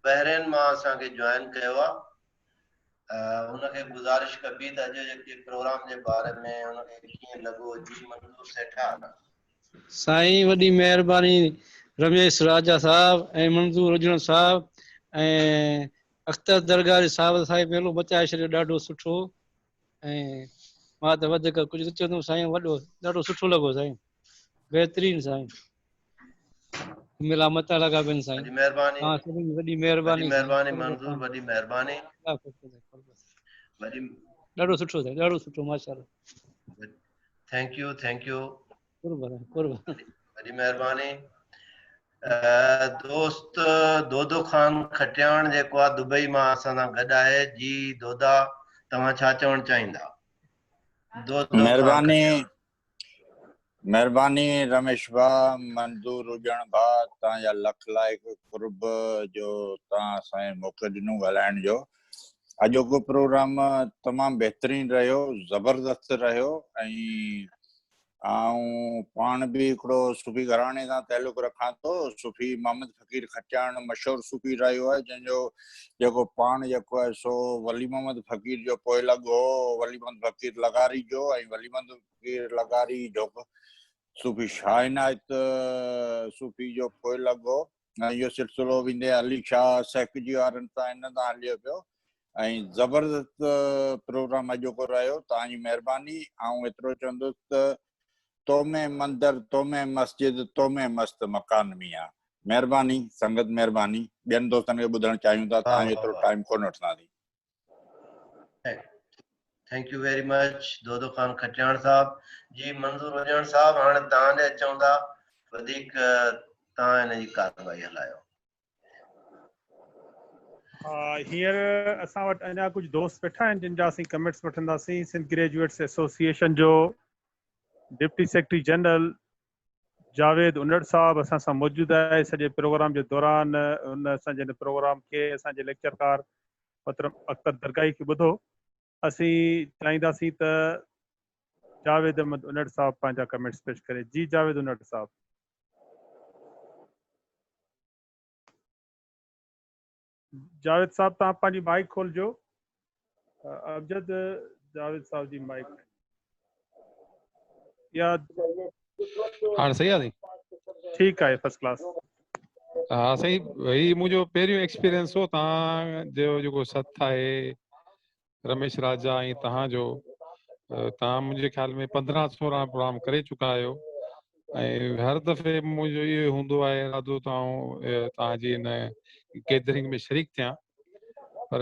بحرين مان اسان کي جوائن ڪيو آ ان کي گذارش ڪبي ته اڄ جي پروگرام جي باري ۾ ان کي ڪيئن لڳو جي منظور سيٺار. سائين وڏي مهرباني رميش راجا صاحب ۽ منظور اجڻ صاحب ۽ اختر درگاهي صاحب سائين ميلو مچائي ڇڏيو ڏاڍو سٺو ۽ مان ته وڌيڪ ڪجهه نه چوندم سائين وڏو ڏاڍو سٺو لڳو سائين بهترين سائين ميلا مچا لڳا پين سائين وڏي مهرباني توهان سڀني جي وڏي مهرباني وڏي مهرباني منظور وڏي مهرباني وڏي ڏاڍو سٺو سائين ڏاڍو سٺو ماشاءالله thank you thank you قرب قرب وڏي مهرباني دوست دودو خان کٽياڻ جيڪو آ دبئي مان اسان سان گڏ آهي جي دودا توهان ڇا چوڻ چاهيندا دودو مهرباني مهرباني رميش ڀاء منظور اجڻ ڀاء توهان جا لک لائق قرب جو توهان اسان کي موقعو ڏنو ڳالهائڻ جو اڄوڪو پروگرام تمام بهترين رهيو زبردست رهيو ۽ آئون پاڻ به هڪڙو صوفي گهراڻي سان تعلق رکان ٿو. صوفي محمد فقير کٽياڻ مشهور صوفي رهيو آهي، جنهن جو جيڪو پاڻ جيڪو آهي سو ولي محمد فقير جو پوئلڳ هو، ولي محمد فقير لغاري جو ۽ ولي محمد فقير لغاري جوڪ صوفي شاهه عنايت صوفي جو پوئلڳ هو ۽ اهو سلسلو ويندي علي شاهه سهڪجي وارن تان ان تان هليو پيو. ۽ زبردست پروگرام اڄوڪو رهيو توهان جي مهرباني آئون ايترو چوندس ته تو ۾ مندر تو ۾ مسجد تو ۾ مست مڪان ميان مهرباني سنگت مهرباني ٻين دوستن کي ٻڌڻ چاهيون ٿا توهان جو ايترو ٽائيم ڪونه وٺنداسين. Thank you very much Dodo Khan Khatiyar صاحب جي منظور اجڻ صاحب هاڻي توهان ڏي اچون ٿا وڌيڪ توهان هن جي ڪارروائي هلايو. هينئر اسان وٽ اڃا ڪجهه دوست ويٺا آهن جن جا اسين ڪمينٽس وٺنداسين سنڌ گريجوئيٽس ايسوسيئيشن جو deputy secretary general Javed Unar صاحب اسان سان موجود آهي سڄي پروگرام جي دوران ان اسان جي هن پروگرام کي اسان جي ليڪچرڪار محترم اختر درگاهي کي ٻڌو اسين چاهينداسين ته جاويد احمد انڙ صاحب پنهنجا ڪمينٽس پيش ڪري جي جاويد انڙ صاحب جاويد صاحب توهان پنهنجي مائيڪ کولجو امجد جاويد صاحب جي مائيڪ يا هاڻ صحيح آ سائين ٺيڪ آهي فرسٽ ڪلاس ها سائين هي منهنجو پهريون ايڪسپيرينس هو توهان جو جيڪو سٿ آهي رميش راجا ۽ توهان جو توهان منهنجي خيال ۾ 15 16 پروگرام ڪري چڪا آهيو ۽ هر دفعي منهنجو اهو هوندو آهي ارادو ته آئون توهان جي ان گيدرنگ ۾ شريڪ ٿيان پر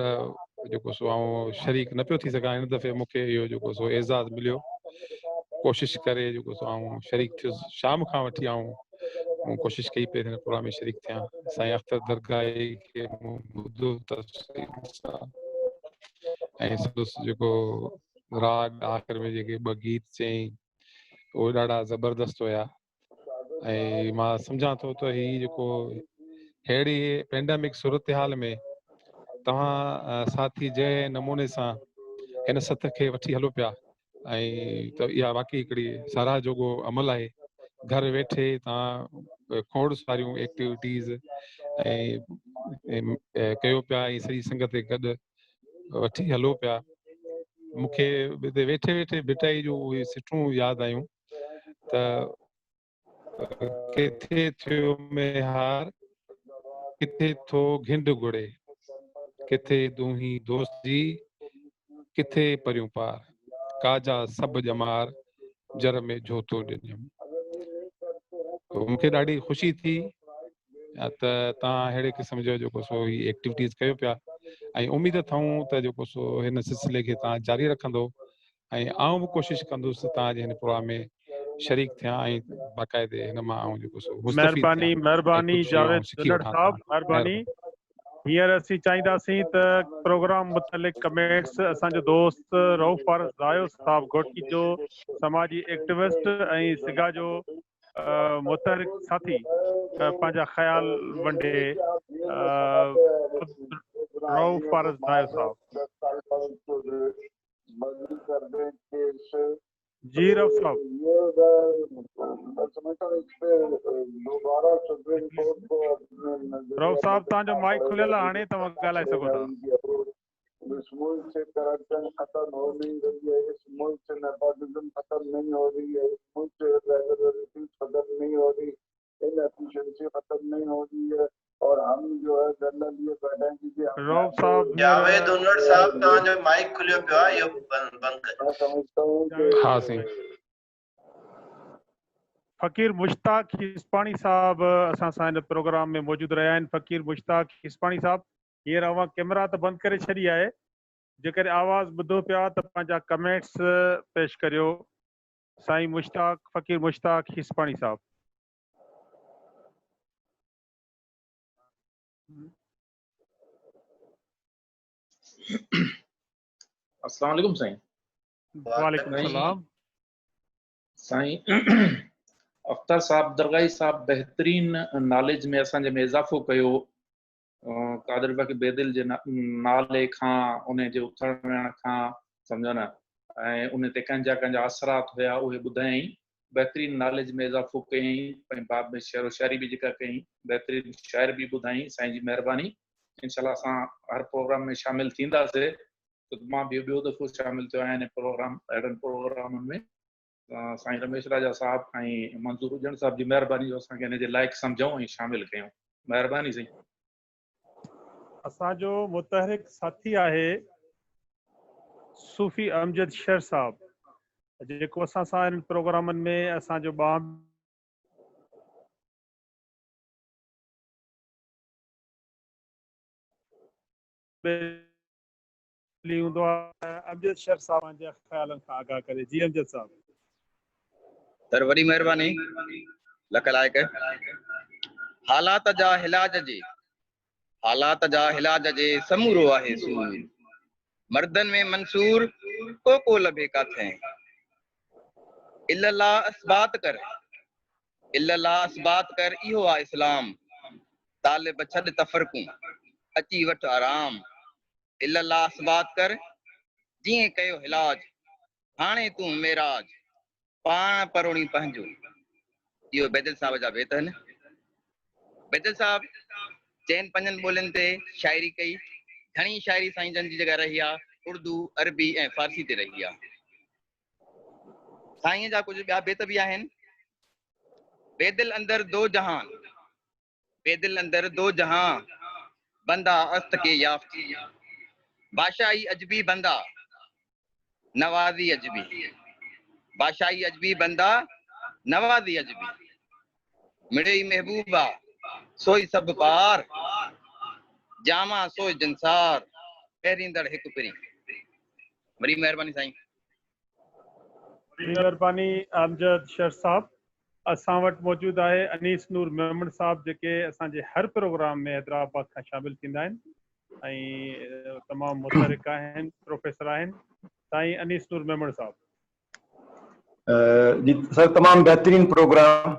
جيڪو سو آئون شريڪ نه پيو ٿي سگهان هن دفعي مون کي اهو جيڪو سو اعزاز مليو ڪوشش ڪري جيڪو سو آئون شريڪ ٿيس شام کان وٺي آئون مون ڪوشش ڪئي پئي هن پروگرام ۾ شريڪ ٿيان سائين اختر درگاهي کي مون ٻڌو تفصيل سان ۽ سندس جيڪو راڳ آخر ۾ جيڪي ٻه گيت چيائين اهي ڏاڍا زبردست هيا ۽ مان سمجهان ٿو ته هي جيڪو ههڙي پينڊامڪ صورتحال ۾ توهان ساٿي جنهن نموني سان هن سٿ کي وٺي هلو پيا. ۽ ته اها واقعي هڪڙي ساراهه جوڳو عمل آهي گهر ويٺي توهان کوڙ ساريون ايڪٽيوٽيز ۽ ڪيو پيا ۽ سڄي سنگت کي گڏ وٺي هلو پيا مونکي هتي ويٺي ويٺي ڀٽائي جون اهي سٽون ياد آيون ته ڪٿي ٿيو ميهار، ڪٿي ٿو گهنڊ گهڙي، ڪٿي دونهين دوست جي، ڪٿي پريون پار، ڪا جا سڀ ڄمار، جر ۾ جهوتو ڏنيم. مون کي ڏاڍي خوشي ٿي ته توهان اهڙي قسم جو جيڪو سو هي ايڪٽيوٽيز ڪيو پيا ۽ اميد اٿئون ته جيڪو سو هن سلسلي کي توهان جاري رکندو ۽ آئون به ڪوشش ڪندس ته توهان جي هن پروگرام ۾ شريڪ ٿيان ۽ باقاعدي هن مان آئون جيڪو سو مستفيد مهرباني ٿيان ۽ مهرباني ڪجهه شيون آئون جاويد سکي ڏنڙ وٺان صاحب توهان کان. مهرباني مهرباني. هينئر اسين چاهينداسين ته پروگرام متعلق ڪمينٽس اسان جو دوست رئوف فارس دايو صاحب گهوٽڪي جو سماجي ايڪٽوسٽ ۽ سگا جو متحرڪ ساٿي پنهنجا خيال ونڊي رئوف فارس دايو صاحب. جي رئوف صاحب. رئوف صاحب توهان جو مائيڪ کليل آهي هاڻي توهان ڳالهائي سگهو ٿا. رئوف صاحب جاويد هينئر انڙ صاحب توهان جو مائيڪ کليو پيو آهي اهو بند ڪجو. ها سائين. فقير مشتاق کيسپاڻي صاحب اسان سان هن پروگرام ۾ موجود رهيا آهن فقير مشتاق کيسپاڻي صاحب هينئر اوهان ڪيمرا ته بند ڪري ڇڏي آهي جيڪڏهن آواز ٻڌو پيا ته پنهنجا ڪمينٽس پيش ڪريو سائين مشتاق فقير مشتاق کيسپاڻي صاحب. السلام عليڪم سائين. وعليڪم السلام. سائين اختر صاحب درگاهي صاحب بهترين ناليج ۾ اسان جي ۾ اضافو ڪيو قادر بخش بيدل جي نالي کان ان جي اٿڻ ويهڻ کان سمجھو نه ۽ ان تي ڪنهن جا ڪنهن جا اثرات هيا اهي ٻڌايائين بهترين ناليج ۾ اضافو ڪيائين ۽ بعد ۾ شعر و شاعري به جيڪا ڪيائين بهترين شاعر به ٻڌايائين سائين جي مهرباني انشاء الله اسان هر پروگرام ۾ شامل ٿينداسي ته مان به ٻيو دفعو شامل ٿيو آهيان هن پروگرام اهڙن پروگرامن ۾ سائين رميش راجا صاحب ۽ منظور اجڻ صاحب جي مهرباني جو اسان کي هن جي لائق سمجهون ۽ شامل ڪيون مهرباني سائين. اسان جو متحرڪ ساٿي آهي صوفي امجد شر صاحب جيڪو اسان سان انهن پروگرامن ۾ اسان جو ٻانهن ٻيلي هوندو آهي. امجد شر صاحب پنهنجي خيالن کان آگاهه ڪري. جي امجد صاحب. سر وڏي مهرباني لک لائق. حالات جا حلاج جي حالات جا حلاج جي سمورو آهي سور مردن ۾ منصور ڪو ڪو لڀي ڪاٿين الا الله اثبات ڪر الا الله اثبات ڪر اهو آ اسلام طالب ڇڏ تفرقون اچي وٺ آرام الا الله اثبات ڪر جيئن ڪيو حلاج هاڻي تون معراج پاڻ پروڙين پنهنجو. اهو بيدل صاحب جا بيت آهن. بيدل صاحب چئن پنجن ٻولين تي شاعري ڪئي. گهڻي شاعري سائين جن جي جيڪا رهي آ اردو، عربي ۽ فارسي تي رهي آ. سائين جا ڪجهه ٻيا بيت به آهن. بيدل اندر دو جهان. بيدل اندر دو جهان بندا است ڪي يافت بادشاهي عجبي بندا نوازي عجبي بادشاهي عجبي بندا نوازي عجبي مڙئي محبوبا سوئي سڀ پار جاما سوئي جنسار پهريندڙ هڪ پرين. وڏي مهرباني سائين. وڏي مهرباني امجد شر صاحب. اسان وٽ موجود آهي انيس نور ميمڻ صاحب جيڪي اسان جي هر پروگرام ۾ حيدرآباد کان شامل ٿيندا آهن ۽ تمام متحرڪ آهن پروفيسر آهن سائين انيس نور ميمڻ صاحب. جي سر تمام بهترين پروگرام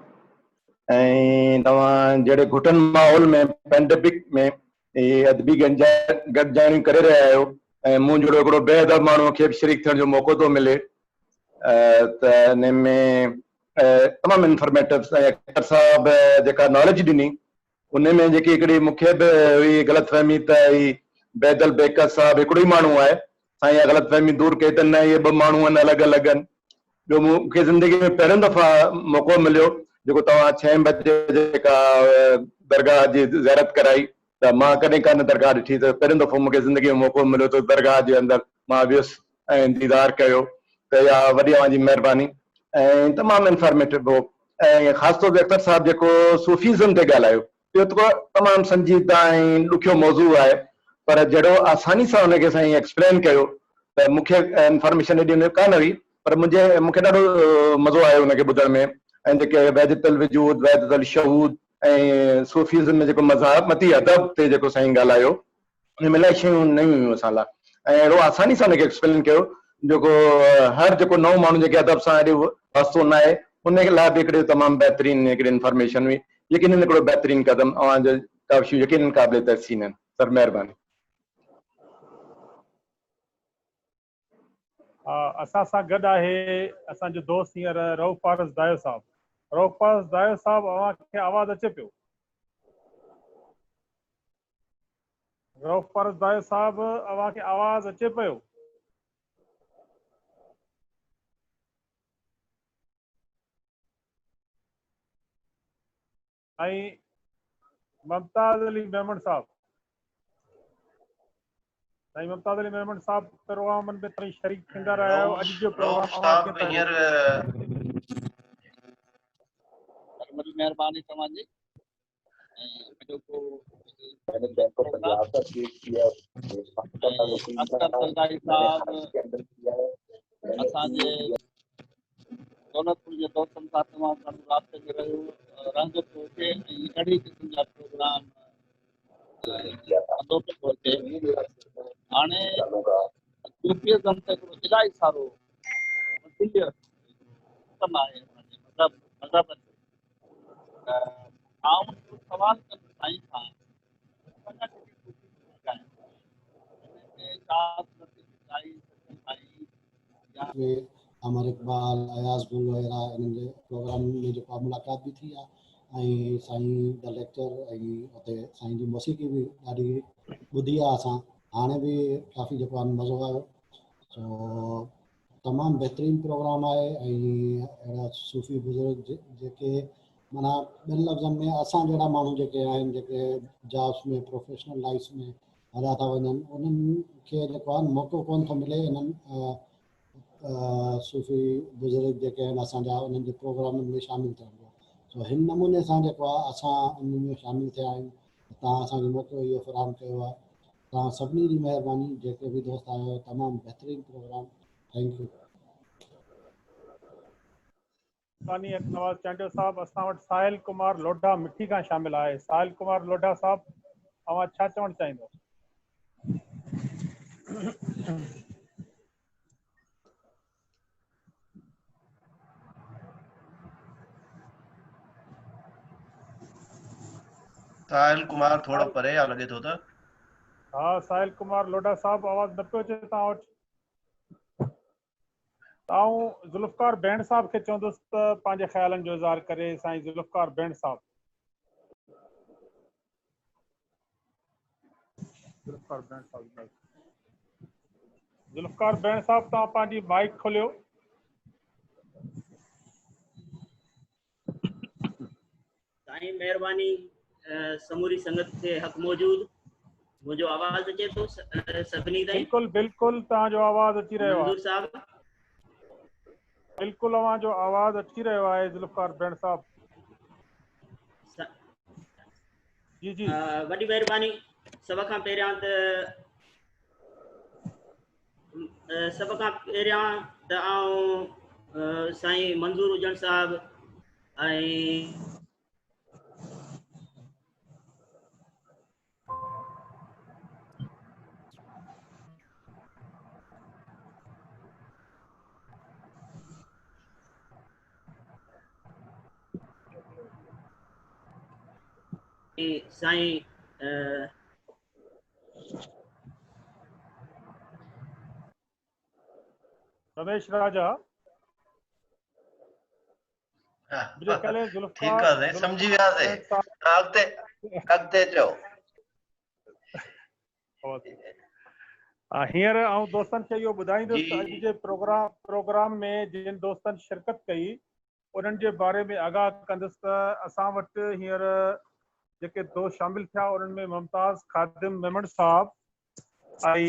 ۽ توهان جهڙي گهٽن ماحول ۾ پينڊمڪ ۾ هي ادبي گڏجاڻيون ڪري رهيا آهيو ۽ مون جهڙو هڪڙو بي ادب ماڻهو کي به شريڪ ٿيڻ جو موقعو ٿو ملي. ته ان ۾ تمام انفارميٽو سائين اختر صاحب جيڪا ناليج ڏني ان ۾ جيڪي هڪڙي مون کي به هئي غلط فهمي ته هي بيدل بيڪس صاحب هڪڙو ئي ماڻهو آهي سائين اها غلط فهمي دور ڪئي ته نه اهي ٻه ماڻهو آهن الڳ الڳ آهن ٻيو مون کي زندگي ۾ پهريون دفعا موقعو مليو جيڪو توهان ڇهين بجي جيڪا درگاهه جي زيارت ڪرائي ته مان ڪڏهن ڪانه درگاهه ڏٺي ته پهريون دفعو مون کي زندگي ۾ موقعو مليو ته درگاهه جي اندر مان ويس ۽ ديدار ڪيو ته اها وڏي اوهان جي مهرباني ۽ تمام انفارميٽو هو ۽ خاص طور تي اختر صاحب جيڪو صوفيزم تي ڳالهايو اهو ته تمام سنجيده ۽ ڏکيو موضوع آهي پر جهڙو آساني سان ان کي سائين ايڪسپلين ڪيو ته مون کي انفارميشن ايڏي ڪانه هئي پر منهنجي مون کي ڏاڍو مزو آيو ان کي ٻڌڻ ۾ ۽ جيڪي وحدت الوجود وحدت الشهود ۽ صوفيزم ۾ جيڪو مزاحمتي ادب تي جيڪو سائين ڳالهايو ان ۾ الاهي شيون نيون هيون اسان لاء ۽ اهڙو آساني سان ان کي ايڪسپلين ڪيو جيڪو هر جيڪو نئون ماڻهو جيڪي ادب سان ايڏي واسطو نه آهي ان لاء به هڪڙي تمام بهترين هڪڙي انفارميشن هئي يقينن هڪڙو بهترين قدم اوهان جو ڪاوشون يقينن قابل تحسين آهن سر مهرباني. اسان سان گڏ آهي اسان جو دوست هينئر رئوف پارس دايو صاحب. رئوف پارس دايو صاحب اوهان کي آواز اچي پيو؟ رئوف پارس دايو صاحب اوهان کي آواز اچي پيو؟ ۽ ممتاز علي ميمڻ صاحب سائين ممتاز علي ميمڻ صاحب پروگرامن ۾ توهين شريڪ ٿيندا رهيا آهيو اڄ جو پروگرام اوهان کي هينئر وڏي مهرباني توهان جي اڄوڪو اختر سرگاهي صاحب اسان جي دولتپور جي دوستن سان تمام گهڻو رابطي ۾ رهيو رهندو پيو اچي ۽ اهڙي قسم جا پروگرام ڪندو پيو ٿو اچي. هاڻي صوفيزم ته هڪڙو الاهي سارو وسيع سسٽم آهي اسان جي مذهب مذهبن ۾ ته آئون هڪڙو سوال ڪندس سائين کان اسان جا جيڪي صوفي بزرگ آهن انهن ۾ شاهه عبداللطيف ڀٽائي سچل سائين يا ۾ امر اقبال، اياز گل وغيره انهن جي پروگرامن ۾ جيڪو آهي ملاقات به ٿي آهي ۽ سائين جا ليڪچر ۽ اتي سائين جي موسيقي به ڏاڍي ٻڌي آهي اسان هاڻي به ڪافي جيڪو آهي مزو آيو سو تمام بهترين پروگرام آهي ۽ اهڙا صوفي بزرگ جيڪي معنيٰ ٻين لفظن ۾ اسان جهڙا ماڻهو جيڪي آهن جيڪي جابس ۾ پروفيشنل لائف ۾ هليا ٿا وڃن انهن کي جيڪو آهي موقعو ڪونه ٿو ملي انهن صوفي بزرگ جيڪي آهن اسان جا انهن جي پروگرامن ۾ شامل ٿيڻ جو سو هن نموني سان جيڪو آهي اسان انهن ۾ شامل ٿيا آهيون توهان اسان کي موقعو اهو فراهم ڪيو آهي توهان سڀني جي مهرباني جيڪي به دوست آيو تمام بهترين پروگرام thank you. ثاني حق نواز چانڊيو صاحب اسان وٽ ساحل ڪمار لوڍا مٺي کان شامل آهي ساحل ڪمار لوڍا صاحب اوهان ڇا چوڻ چاهيندو. ساحل ڪمار ٿورو پري آ لڳي ٿو ته. ها ساحل ڪمار لوڍا صاحب آواز نه پيو اچي توهان وٽ. ته آئون ذوالفقار ڀيڻ صاحب کي چوندس ته پنهنجي خيالن جو اظهار ڪري سائين ذوالفقار ڀيڻ صاحب. ذوالفقار ڀيڻ صاحب ذوالفقار ڀيڻ صاحب توهان پنهنجي مائيڪ کوليو. سائين مهرباني سموري سنگت کي حق موجود منهنجو آواز اچي ٿو سڀني تائين بلڪل بلڪل توهان جو آواز اچي رهيو آهي منظور صاحب بلڪل اوهان جو آواز اچي رهيو آهي ذوالفقار ڀيڻ صاحب جي جي وڏي مهرباني سڀ کان پهريان ته سڀ کان پهريان ته آئون سائين منظور اجڻ صاحب ۽ سائين رميش راجا. منهنجو خيال آهي ٺيڪ آ سائين سمجهي وياسي اڳتي اڳتي چئو. هينئر آئون دوستن کي اهو ٻڌائيندس ته اڄ جي پروگرام ۾ جن دوستن شرڪت ڪئي انهن جي باري ۾ آگاهه ڪندس ته اسان وٽ هينئر جيڪي دوست شامل ٿيا انهن ۾ ممتاز خادم ميمڻ صاحب ۽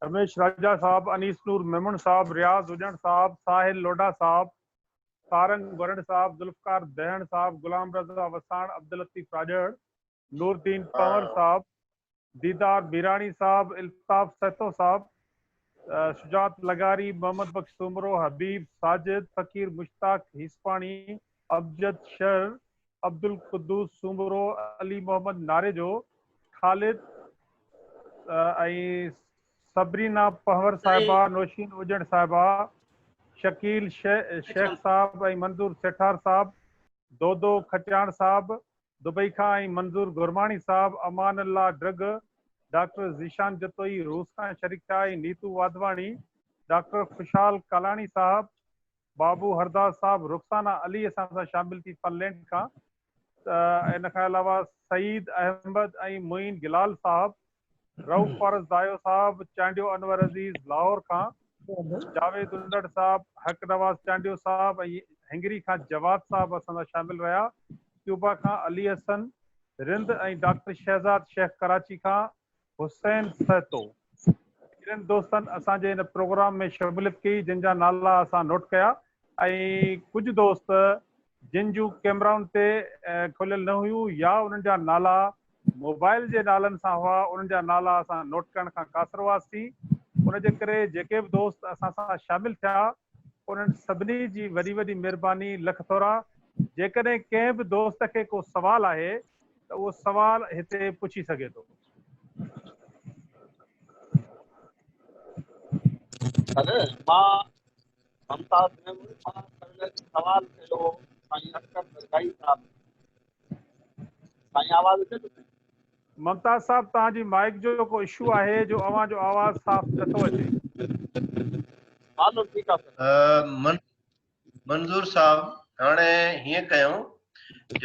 رميش راجا صاحب، انيس نور ميمڻ صاحب، رياض اڄڻ صاحب، ساحل لوڊا صاحب، سارنگ ورڻ صاحب، ذوالفقار بهڻ صاحب، غلام رضا وساڻ، عبداللطيف راڄڙ، نور الدين پنور صاحب، ديدار ميراڻي صاحب، الطاف سهتو صاحب، شجاعت لغاري، محمد بخش سومرو، حبيب ساجد، فقير مشتاق هيسپاڻي، امجد شر، عبدالقدوس سومرو، علي محمد ناريجو، خالد ۽ صبرينا پنهور صاحبه، نوشين اجڻ صاحبه، شڪيل شيخ صاحب ۽ منظور سيٺار صاحب، دودو کٽياڻ صاحب، دبئي کان ۽ منظور گرماڻي صاحب، امان الله ڊرگهه، ڊاڪٽر ذيشان جتوئي روس کان شريڪ ٿيا ۽ نيتو واڌواڻي، ڊاڪٽر خوشحال ڪالاڻي صاحب، بابو هرداس صاحب، رخسانه علي اسان سان شامل ٿي فنلينڊ کان ته ان کان علاوه سعيد احمد ۽ معين گلال صاحب، رئوف فارس دايو صاحب، چانڊيو انور عزيز لاهور کان، جاويد انڙ صاحب، حق نواز چانڊيو صاحب ۽ هنگري کان جواد صاحب اسان سان شامل رهيا، ڪيوبا کان علي حسن رند ۽ ڊاڪٽر شهزاد شيخ ڪراچي کان حسين سهتو. اهڙن دوستن اسان جي هن پروگرام ۾ شموليت ڪئي جن جا نالا اسان نوٽ ڪيا ۽ ڪجهه دوست جن جون ڪيمرائن تي کوليل نه هيون يا انهن جا نالا موبائل جي نالن سان هئا انهن جا نالا اسان نوٽ ڪرڻ کان قاصر هئاسين ان جي ڪري جيڪي به دوست اسان سان شامل ٿيا انهن سڀني جي وڏي وڏي مهرباني لک ٿورا جيڪڏهن ڪنهن به دوست کي ڪو سوال آهي ته اهو سوال هتي پڇي سگهي ٿو. سر مان ممتاز ميمڻ مان سر سوال ڪيو سائين اختر درگاهي صاحب سائين آواز اچي ٿو. ممتاز صاحب توهان جي مائيڪ جو ڪو اشو آهي جو اوهان جو آواز صاف نٿو اچي. هلو ٺيڪ آ سر. منظور صاحب هاڻي هيئن ڪيون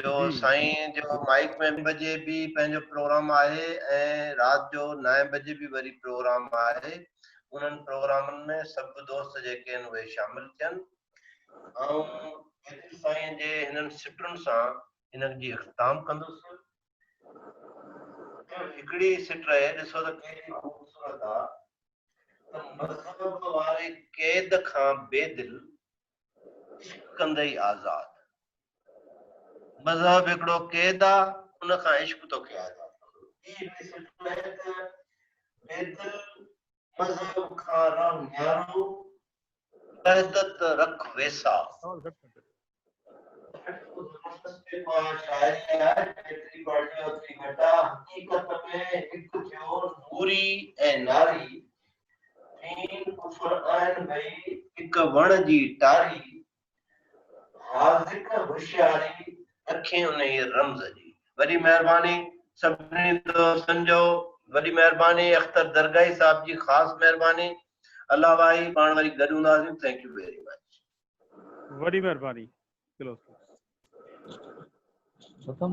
جو سائين جو مائيڪ ۾ بجي به پنهنجو پروگرام آهي ۽ رات جو نائين بجي به وري پروگرام آهي انهن پروگرامن ۾ سڀ دوست جيڪي آهن اهي شامل ٿين. آئون بيدل سائين جي هنن سٽن سان هن جي اختتام ڪندس. هڪڙي سٽ رهي ڏسو ته ڪيڏي خوبصورت آ. ته مذهب واري قيد کان بي دل عشق ڪندئي آزاد. مذهب هڪڙو قيد آ، ان کان عشق توکي آزاد ڪندو. ٻي هڪڙي سٽ آهي ته بي دل مذهب کان رهه نيارو، وحدت رک ويساهه. شاعري آهي جيتري پڙهجي اوتري گهٽ آ حقيقت ۾ هڪ ٿيو نوري ۽ ناري دين ڪفر آهن ٻئي هڪ وڻ جي ٽاري حاذق هوشياري رکين انهيء رمز جي. وڏي مهرباني سڀني دوستن جو وڏي مهرباني اختر درگاهي صاحب جي خاص مهرباني الله واهي پاڻ وري گڏ هونداسين thank you very much. وڏي مهرباني. ڪلوز. ختم.